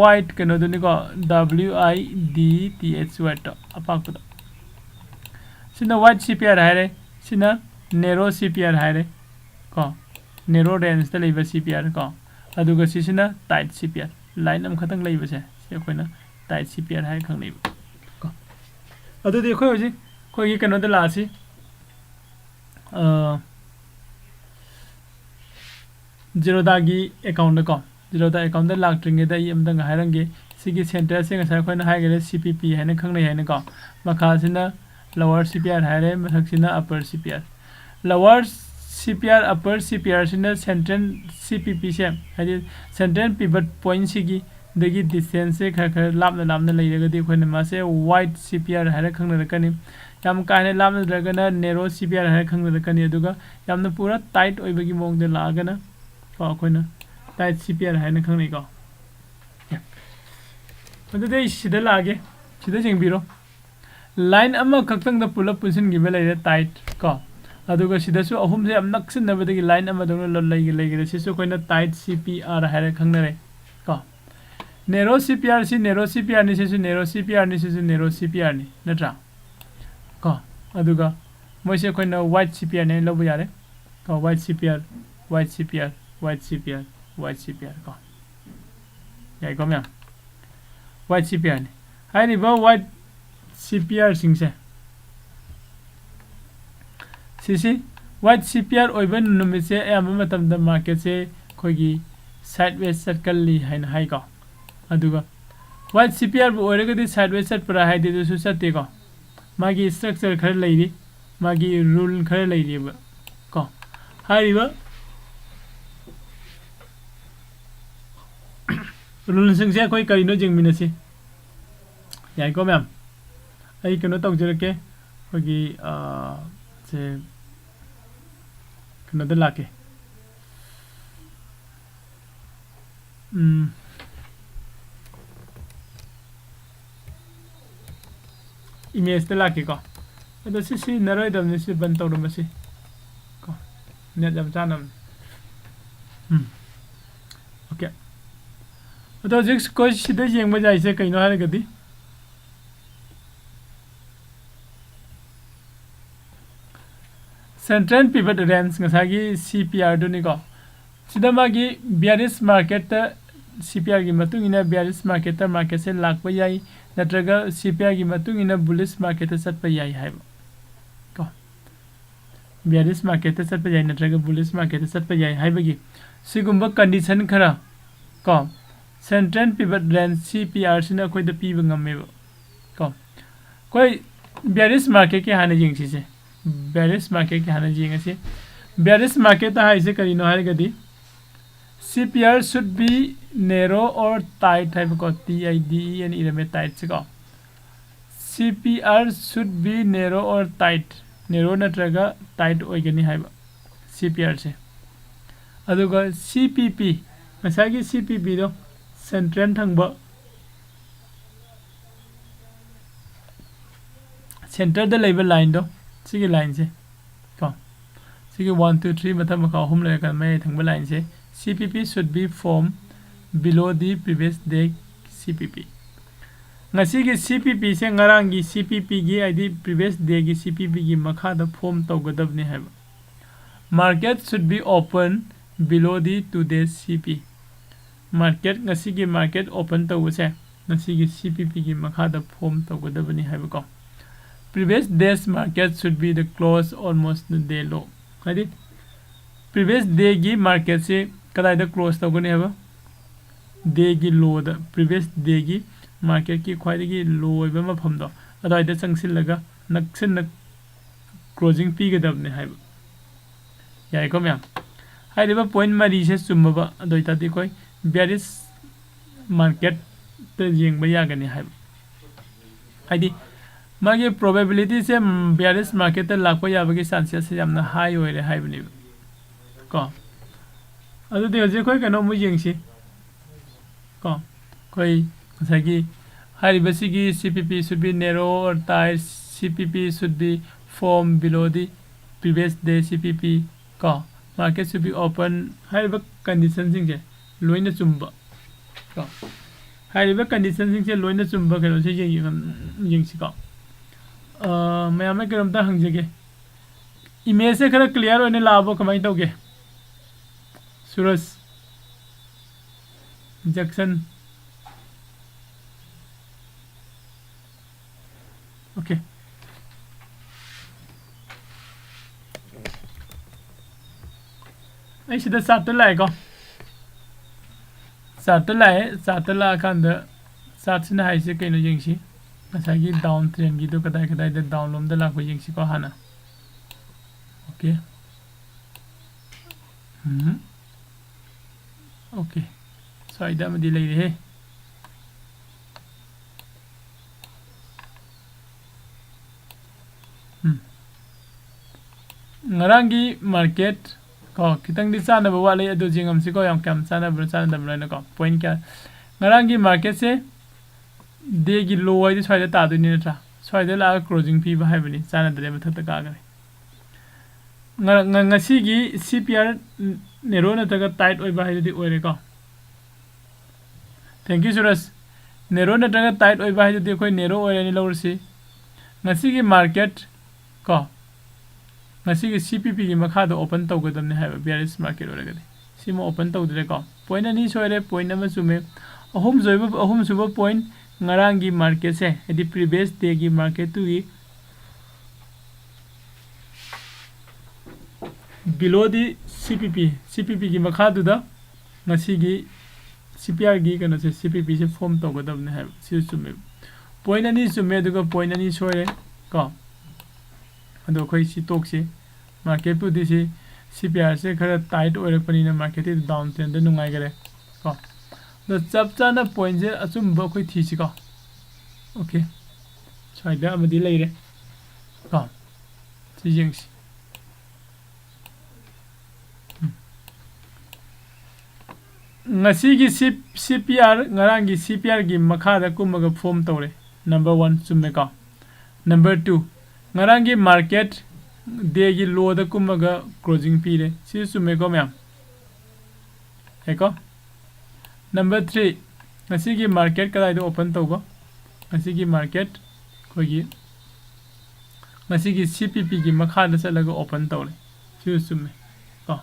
wide ꯀꯩꯅꯣꯗꯨꯅꯤꯀꯣ, W I D T H, wide ꯇꯣ, ꯑꯄꯥꯛꯄꯗꯣ꯫ ꯁꯤꯅ wide C P R ꯍꯥꯏꯔꯦ, ꯁꯤꯅ narrow C P R ꯍꯥꯏꯔꯦ ꯀꯣ, narrow range ꯇ ꯂꯩꯕ C P R ꯀꯣ, ꯑꯗꯨꯒ ꯁꯤꯁꯤꯅ tight C P R, line ꯑꯃꯈꯛꯇꯪ ꯂꯩꯕꯁꯦ, ꯁꯤ ꯑꯩꯈꯣꯏꯅ tight C P R ꯍꯥꯏꯅ ꯈꯪꯅꯩꯕ ꯀꯣ꯫ ꯑꯗꯨꯗꯤ ꯑꯩꯈꯣꯏ ꯍꯧꯖꯤꯛ ꯑꯩꯈꯣꯏꯒꯤ ꯀꯩꯅꯣꯗ ꯂꯥꯛꯑꯁꯤ, ꯑ, Zerodha ꯒꯤ account ꯗꯀꯣ, Zerodha account ꯗ ꯂꯥꯛꯇ꯭ꯔꯤꯉꯩꯗ ꯑꯩ ꯑꯝꯇꯪ ꯍꯥꯏꯔꯝꯒꯦ꯫ ꯁꯤꯒꯤ center ꯁꯦ ꯉꯁꯥꯏ ꯑꯩꯈꯣꯏꯅ ꯍꯥꯏꯈ꯭ꯔꯦ, C P P ꯍꯥꯏꯅ ꯈꯪꯅꯩ ꯍꯥꯏꯅꯀꯣ꯫ ꯃꯈꯥꯁꯤꯅ lower C P R ꯍꯥꯏꯔꯦ, ꯃꯊꯛꯁꯤꯅ upper C P R꯫ Lower C P R, upper C P R ꯁꯤꯅ central C P P ꯁꯦ, ꯍꯥꯏꯗꯤ central pivot point ꯁꯤꯒꯤ ꯗꯒꯤ distance ꯁꯦ ꯈꯔ ꯈꯔ ꯂꯥꯞꯅ ꯂꯥꯞꯅ ꯂꯩꯔꯒꯗꯤ ꯑꯩꯈꯣꯏꯅ ꯃꯥꯁꯦ wide C P R ꯍꯥꯏꯔ ꯈꯪꯅꯔꯛꯀꯅꯤ꯫ ꯌꯥꯝ ꯀꯥ ꯍꯦꯟꯅ ꯂꯥꯞꯅꯗ꯭ꯔꯒꯅ narrow C P R ꯍꯥꯏꯔ ꯈꯪꯅꯔꯛꯀꯅꯤ꯫ ꯑꯗꯨꯒ ꯌꯥꯝꯅ ꯄꯨꯔꯥ tight ꯑꯣꯏꯕꯒꯤ ꯃꯑꯣꯡꯗ ꯂꯥꯛꯑꯒꯅ ꯀꯣ, ꯑꯩꯈꯣꯏꯅ tight C P R ꯍꯥꯏꯅ ꯈꯪꯅꯩꯀꯣ꯫ ꯑꯗꯨꯗꯤ ꯑꯩ ꯁꯤꯗ ꯂꯥꯛꯑꯒꯦ, ꯁꯤꯗ ꯌꯦꯡꯕꯤꯔꯣ꯫ Line ꯑꯃꯈꯛꯇꯪꯗ ꯄꯨꯂꯞ ꯄꯨꯟꯁꯤꯟꯈꯤꯕ ꯂꯩꯔꯦ, tight ꯀꯣ꯫ ꯑꯗꯨꯒ ꯁꯤꯗꯁꯨ ꯑꯍꯨꯝꯁꯦ ꯌꯥꯝ ꯅꯛꯁꯤꯟꯅꯕꯗꯒꯤ line ꯑꯃꯗꯧꯅ ꯂ-, ꯂꯩꯒ-, ꯂꯩꯈ꯭ꯔꯦ꯫ ꯁꯤꯁꯨ ꯑꯩꯈꯣꯏꯅ tight C P R ꯍꯥꯏꯔ ꯈꯪꯅꯔꯦ ꯀꯣ꯫ Narrow C P R ꯁꯤ narrow C P R ꯅꯤ, ꯁꯤꯁꯨ narrow C P R ꯅꯤ, ꯁꯤꯁꯨ narrow C P R ꯅꯤ, ꯅꯠꯇ꯭ꯔꯥ? ꯀꯣ, ꯑꯗꯨꯒ ꯃꯣꯏꯁꯦ ꯑꯩꯈꯣꯏꯅ wide C P R ꯅꯦ ꯂꯧꯕ ꯌꯥꯔꯦ ꯀꯣ꯫ Wide C P R, wide C P R, wide C P R, wide C P R ꯀꯣ꯫ ꯌꯥꯏꯀꯣ ꯃꯌꯥꯝ? White C P R ꯅꯤ꯫ ꯍꯥꯏꯔꯤꯕ white C P R ꯁꯤꯡꯁꯦ, ꯁꯤꯁꯤ white C P R ꯑꯣꯏꯕ ꯅꯨꯃꯤꯠꯁꯦ ꯑꯌꯥꯝꯕ ꯃꯇꯝꯗ marketꯁꯦ ꯑꯩꯈꯣꯏꯒꯤ sideways ꯆꯠꯀꯜꯂꯤ ꯍꯥꯏꯅ ꯍꯥꯏꯀꯣ꯫ ꯑꯗꯨꯒ white C P R ꯕꯨ ꯑꯣꯏꯔꯒꯗꯤ sideways ꯆꯠꯄ꯭ꯔꯥ ꯍꯥꯏꯗꯤ ꯑꯗꯨꯁꯨ ꯆꯠꯇꯦꯀꯣ꯫ ꯃꯥꯒꯤ structure ꯈꯔ ꯂꯩꯔꯤ, ꯃꯥꯒꯤ rule ꯈꯔ ꯂꯩꯔꯤꯕ ꯀꯣ꯫ ꯍꯥꯏꯔꯤꯕ ruleꯁꯤꯡꯁꯦ ꯑꯩꯈꯣꯏ ꯀꯔꯤꯅꯣ ꯌꯦꯡꯃꯤꯟꯅꯁꯤ꯫ ꯌꯥꯏꯀꯣ ꯃꯌꯥꯝ? ꯑꯩ ꯀꯩꯅꯣ ꯇꯧꯖꯔꯛꯀꯦ, ꯑꯩꯈꯣꯏꯒꯤ, ꯑ, ꯁꯦ, ꯀꯩꯅꯣꯗ ꯂꯥꯛꯀꯦ꯫ ꯎꯝ꯫ Imageꯇ ꯂꯥꯛꯀꯦꯀꯣ꯫ ꯑꯗꯣ ꯁꯤ ꯁꯤꯖꯤꯟꯅꯔꯣꯏꯗꯕꯅꯤ, ꯁꯤ ꯕꯟ ꯇꯧꯔꯝꯃꯁꯤ ꯀꯣ꯫ Net ꯌꯥꯝ ꯆꯥꯅꯕꯅꯤ꯫ ꯎꯝ꯫ Okay꯫ ꯑꯗꯣ ꯍꯧꯖꯤꯛ ꯑꯩꯈꯣꯏ ꯁꯤꯗ ꯌꯦꯡꯕ ꯌꯥꯏꯁꯦ ꯀꯩꯅꯣ ꯍꯥꯏꯔꯒꯗꯤ, Central Pivot Range ꯉꯁꯥꯏꯒꯤ C P R ꯗꯨꯅꯤꯀꯣ꯫ ꯁꯤꯗ ꯃꯥꯒꯤ bearish marketꯇ, C P R ꯒꯤ ꯃꯇꯨꯡ ꯏꯟꯅ bearish marketꯇ marketꯁꯦ ꯂꯥꯛꯄ ꯌꯥꯏ, ꯅꯠꯇ꯭ꯔꯒ C P R ꯒꯤ ꯃꯇꯨꯡ ꯏꯟꯅ bullish marketꯇ ꯆꯠꯄ ꯌꯥꯏ ꯍꯥꯏꯕ ꯀꯣ꯫ Bearish marketꯇ ꯆꯠꯄ ꯌꯥꯏ ꯅꯠꯇ꯭ꯔꯒ bullish marketꯇ ꯆꯠꯄ ꯌꯥꯏ ꯍꯥꯏꯕꯒꯤ ꯁꯤꯒꯨꯝꯕ condition ꯈꯔ ꯀꯣ, Central Pivot Range C P R ꯁꯤꯅ ꯑꯩꯈꯣꯏꯗ ꯄꯤꯕ ꯉꯝꯃꯦꯕ ꯀꯣ꯫ ꯑꯩꯈꯣꯏ bearish marketꯀꯤ ꯍꯥꯟꯅ ꯌꯦꯡꯁꯤꯁꯦ꯫ Bearish marketꯀꯤ ꯍꯥꯟꯅ ꯌꯦꯡꯉꯁꯤ꯫ Bearish marketꯇ ꯍꯥꯏꯁꯦ ꯀꯔꯤꯅꯣ ꯍꯥꯏꯔꯒꯗꯤ, C P R should be narrow or tight ꯍꯥꯏꯕꯀꯣ, T I D E N ꯏꯔꯝꯃꯦ, tight ꯁꯦꯀꯣ꯫ C P R should be narrow or tight, narrow ꯅꯠꯇ꯭ꯔꯒ tight ꯑꯣꯏꯒꯅꯤ ꯍꯥꯏꯕ C P R ꯁꯦ꯫ ꯑꯗꯨꯒ C P P, ꯉꯁꯥꯏꯒꯤ C P P ꯗꯣ central ꯊꯪꯕ, centreꯗ ꯂꯩꯕ lineꯗꯣ, ꯁꯤꯒꯤ lineꯁꯦ ꯀꯣ, ꯁꯤꯒꯤ one, two, three ꯃꯊꯛ ꯃꯈꯥ ꯑꯍꯨꯝ ꯂꯩꯔꯀꯥꯟꯗ ꯃꯌꯥꯏ ꯊꯪꯕ lineꯁꯦ, C P P should be formed below the previous day C P P꯫ ꯉꯁꯤꯒꯤ C P P ꯁꯦ ꯉꯔꯥꯡꯒꯤ C P Pꯒꯤ, ꯍꯥꯏꯗꯤ previous dayꯒꯤ C P Pꯒꯤ ꯃꯈꯥꯗ form ꯇꯧꯒꯗꯕꯅꯤ ꯍꯥꯏꯕ꯫ Market should be open below the today's C P꯫ market, ꯉꯁꯤꯒꯤ market open ꯇꯧꯕꯁꯦ ꯉꯁꯤꯒꯤ C P P ꯒꯤ ꯃꯈꯥꯗ form ꯇꯧꯒꯗꯕꯅꯤ ꯍꯥꯏꯕꯀꯣ꯫ Previous day's market should be the close almost the day low, ꯍꯥꯏꯗꯤ previous day ꯒꯤ market ꯁꯤ ꯀꯗꯥꯏꯗ close ꯇꯧꯒꯅꯤ ꯍꯥꯏꯕ? Day ꯒꯤ low ꯗ, previous day ꯒꯤ market ꯀꯤ ꯈ꯭ꯋꯥꯏꯗꯒꯤ low ꯑꯣꯏꯕ ꯃꯐꯝꯗꯣ ꯑꯗꯨꯋꯥꯏꯗ ꯆꯪꯁꯤꯜꯂꯒ ꯅꯛꯁꯤꯟꯅ closing ꯄꯤꯒꯗꯕꯅꯤ ꯍꯥꯏꯕ꯫ ꯌꯥꯏꯀꯣ ꯃꯌꯥꯝ? ꯍꯥꯏꯔꯤꯕ point ꯃꯔꯤꯁꯦ ꯆꯨꯝꯃꯕ ꯑꯗꯨ ꯑꯣꯏꯇꯥꯔꯗꯤ ꯑꯩꯈꯣꯏ bearish market ꯇ ꯌꯦꯡꯕ ꯌꯥꯒꯅꯤ ꯍꯥꯏꯕ꯫ ꯍꯥꯏꯗꯤ ꯃꯥꯒꯤ probability ꯁꯦ bearish market ꯇ ꯂꯥꯛꯄ ꯌꯥꯕꯒꯤ chances ꯁꯦ ꯌꯥꯝꯅ high ꯑꯣꯏꯔꯦ ꯍꯥꯏꯕꯅꯦꯕ ꯀꯣ꯫ ꯑꯗꯨꯗꯤ ꯍꯧꯖꯤꯛ ꯑꯩꯈꯣꯏ ꯀꯩꯅꯣ ꯑꯃꯨꯛ ꯌꯦꯡꯁꯤ ꯀꯣ꯫ ꯑꯩꯈꯣꯏ ꯉꯁꯥꯏꯒꯤ ꯍꯥꯏꯔꯤꯕꯁꯤꯒꯤ C P P should be narrow or tight, C P P should be form below the previous day C P P ꯀꯣ, market should be open ꯍꯥꯏꯔꯤꯕ condition ꯁꯤꯡꯁꯦ ꯂꯣꯏꯅ ꯆꯨꯝꯕ ꯀꯣ꯫ ꯍꯥꯏꯔꯤꯕ condition ꯁꯤꯡꯁꯦ ꯂꯣꯏꯅ ꯆꯨꯝꯕ ꯀꯩꯅꯣꯁꯦ ꯌꯦꯡ-, ꯌꯦꯡ-, ꯌꯦꯡꯁꯤꯀꯣ꯫ ꯑ, ꯃꯌꯥꯝꯅ ꯀꯩꯅꯣꯝꯇ ꯍꯪꯖꯒꯦ꯫ Image ꯁꯦ ꯈꯔ clear ꯑꯣꯏꯅ ꯂꯥꯛꯑꯕꯣ? ꯀꯃꯥꯏꯅ ꯇꯧꯒꯦ? ꯁꯨꯔꯖ꯫ Jackson꯫ Okay꯫ ꯑꯩ ꯁꯤꯗ chart ꯇ ꯂꯥꯛꯑꯦꯀꯣ꯫ Chart ꯇ ꯂꯥꯛꯑꯦ꯫ Chart ꯇ ꯂꯥꯛꯑꯀꯥꯟꯗ chart ꯁꯤꯅ ꯍꯥꯏꯁꯦ ꯀꯩꯅꯣ ꯌꯦꯡꯁꯤ꯫ ꯉꯁꯥꯏꯒꯤ down trend ꯒꯤꯗꯣ ꯀꯗꯥꯏ ꯀꯗꯥꯏꯗ down ꯂꯣꯝꯗ ꯂꯥꯛꯄ ꯌꯦꯡꯁꯤꯀꯣ ꯍꯥꯟꯅ꯫ Okay꯫ ꯎꯝ꯫ Okay꯫ ꯁ꯭ꯋꯥꯏꯗ ꯑꯃꯗꯤ ꯂꯩꯔꯦꯍꯦ꯫ ꯎꯝ꯫ ꯉꯔꯥꯡꯒꯤ market ꯀꯣ, ꯈꯤꯇꯪꯗꯤ ꯆꯥꯟꯅꯕ ꯋꯥꯠꯂꯤ, ꯑꯗꯨ ꯌꯦꯡꯉꯝꯁꯤꯀꯣ, ꯌꯥꯝ ꯀꯌꯥꯝ ꯆꯥꯟꯅꯕ꯭ꯔꯥ ꯆꯥꯟꯅꯗꯕ꯭ꯔꯥ ꯍꯥꯏꯅꯀꯣ꯫ Point ꯀꯌꯥ? ꯉꯔꯥꯡꯒꯤ market ꯁꯦ day ꯒꯤ low ꯍꯥꯏꯗꯤ ꯁ꯭ꯋꯥꯏꯗ ꯇꯥꯗꯣꯏꯅꯤ ꯅꯠꯇ꯭ꯔꯥ? ꯁ꯭ꯋꯥꯏꯗ ꯂꯥꯛꯑꯒ closing ꯄꯤꯕ ꯍꯥꯏꯕꯅꯤ, ꯆꯥꯟꯅꯗ꯭ꯔꯦ ꯃꯊꯛꯇ ꯀꯥꯈ꯭ꯔꯦ꯫ ꯉ-, ꯉ-, ꯉꯁꯤꯒꯤ C P R narrow ꯅꯠꯇ꯭ꯔꯒ tight ꯑꯣꯏꯕ ꯍꯥꯏꯗꯨꯗꯤ ꯑꯣꯏꯔꯦꯀꯣ꯫ Thank you, Suraj. Narrow ꯅꯠꯇ꯭ꯔꯒ tight ꯑꯣꯏꯕ ꯍꯥꯏꯗꯨꯗꯤ ꯑꯩꯈꯣꯏ narrow ꯑꯣꯏꯔꯅꯤ ꯂꯧꯔꯁꯤ꯫ ꯉꯁꯤꯒꯤ market ꯀꯣ, ꯉꯁꯤꯒꯤ C P P ꯒꯤ ꯃꯈꯥꯗ open ꯇꯧꯒꯗꯕꯅꯤ ꯍꯥꯏꯕ, bearish market ꯑꯣꯏꯔꯒꯗꯤ꯫ C ꯁꯤꯃ open ꯇꯧꯗ꯭ꯔꯦꯀꯣ꯫ Point ꯑꯅꯤ ꯁꯣꯏꯔꯦ, point ꯑꯃ ꯆꯨꯝꯃꯦ꯫ ꯑꯍꯨꯝ ꯁꯣꯏꯕ, ꯑꯍꯨꯝꯁꯨꯕ point, ꯉꯔꯥꯡꯒꯤ marketꯁꯦ, ꯍꯥꯏꯗꯤ previous dayꯒꯤ marketꯇꯨꯒꯤ below the C P P, C P Pꯒꯤ ꯃꯈꯥꯗꯨꯗ ꯉꯁꯤꯒꯤ C P Rꯒꯤ ꯀꯩꯅꯣꯁꯦ, C P Pꯁꯦ form ꯇꯧꯒꯗꯕꯅꯦ ꯍꯥꯏꯕ꯫ ꯁꯤꯁꯨ ꯆꯨꯝꯃꯦꯕ꯫ Point ꯑꯅꯤ ꯆꯨꯝꯃꯦ, ꯑꯗꯨꯒ point ꯑꯅꯤ ꯁꯣꯏꯔꯦ ꯀꯣ꯫ ꯑꯗꯣ ꯑꯩꯈꯣꯏ ꯁꯤ ꯇꯣꯛꯁꯤ꯫ Marketꯄꯨꯗꯤ ꯁꯤ C P Rꯁꯦ ꯈꯔ tight ꯑꯣꯏꯔꯛꯄꯅꯤꯅ marketꯇꯤ down trendꯗ ꯅꯨꯡꯉꯥꯏꯈꯔꯦ ꯀꯣ꯫ ꯑꯗꯣ ꯆꯞ ꯆꯥꯅ pointꯁꯦ ꯑꯆꯨꯝꯕ ꯑꯩꯈꯣꯏ ꯊꯤꯁꯤꯀꯣ꯫ Okay, ꯁ꯭ꯋꯥꯏꯗ ꯑꯃꯗꯤ ꯂꯩꯔꯦ ꯀꯣ꯫ ꯁꯤ ꯌꯦꯡꯁꯤ꯫ ꯎꯝ꯫ ꯉꯁꯤꯒꯤ C-, C P R, ꯉꯔꯥꯡꯒꯤ C P Rꯒꯤ ꯃꯈꯥꯗ ꯀꯨꯝꯃꯒ form ꯇꯧꯔꯦ꯫ Number one, ꯆꯨꯝꯃꯦꯀꯣ? Number two, ꯉꯔꯥꯡꯒꯤ market dayꯒꯤ lowꯗ ꯀꯨꯝꯃꯒ closing ꯄꯤꯔꯦ꯫ ꯁꯤꯁꯨ ꯆꯨꯝꯃꯦꯀꯣ ꯃꯌꯥꯝ? ꯌꯥꯏꯀꯣ? Number three, ꯉꯁꯤꯒꯤ market ꯀꯗꯥꯏꯗ open ꯇꯧꯕ? ꯉꯁꯤꯒꯤ market ꯑꯩꯈꯣꯏꯒꯤ ꯉꯁꯤꯒꯤ C P Pꯒꯤ ꯃꯈꯥꯗ ꯆꯠꯂꯒ open ꯇꯧꯔꯦ꯫ ꯁꯤꯁꯨ ꯆꯨꯝꯃꯦ ꯀꯣ꯫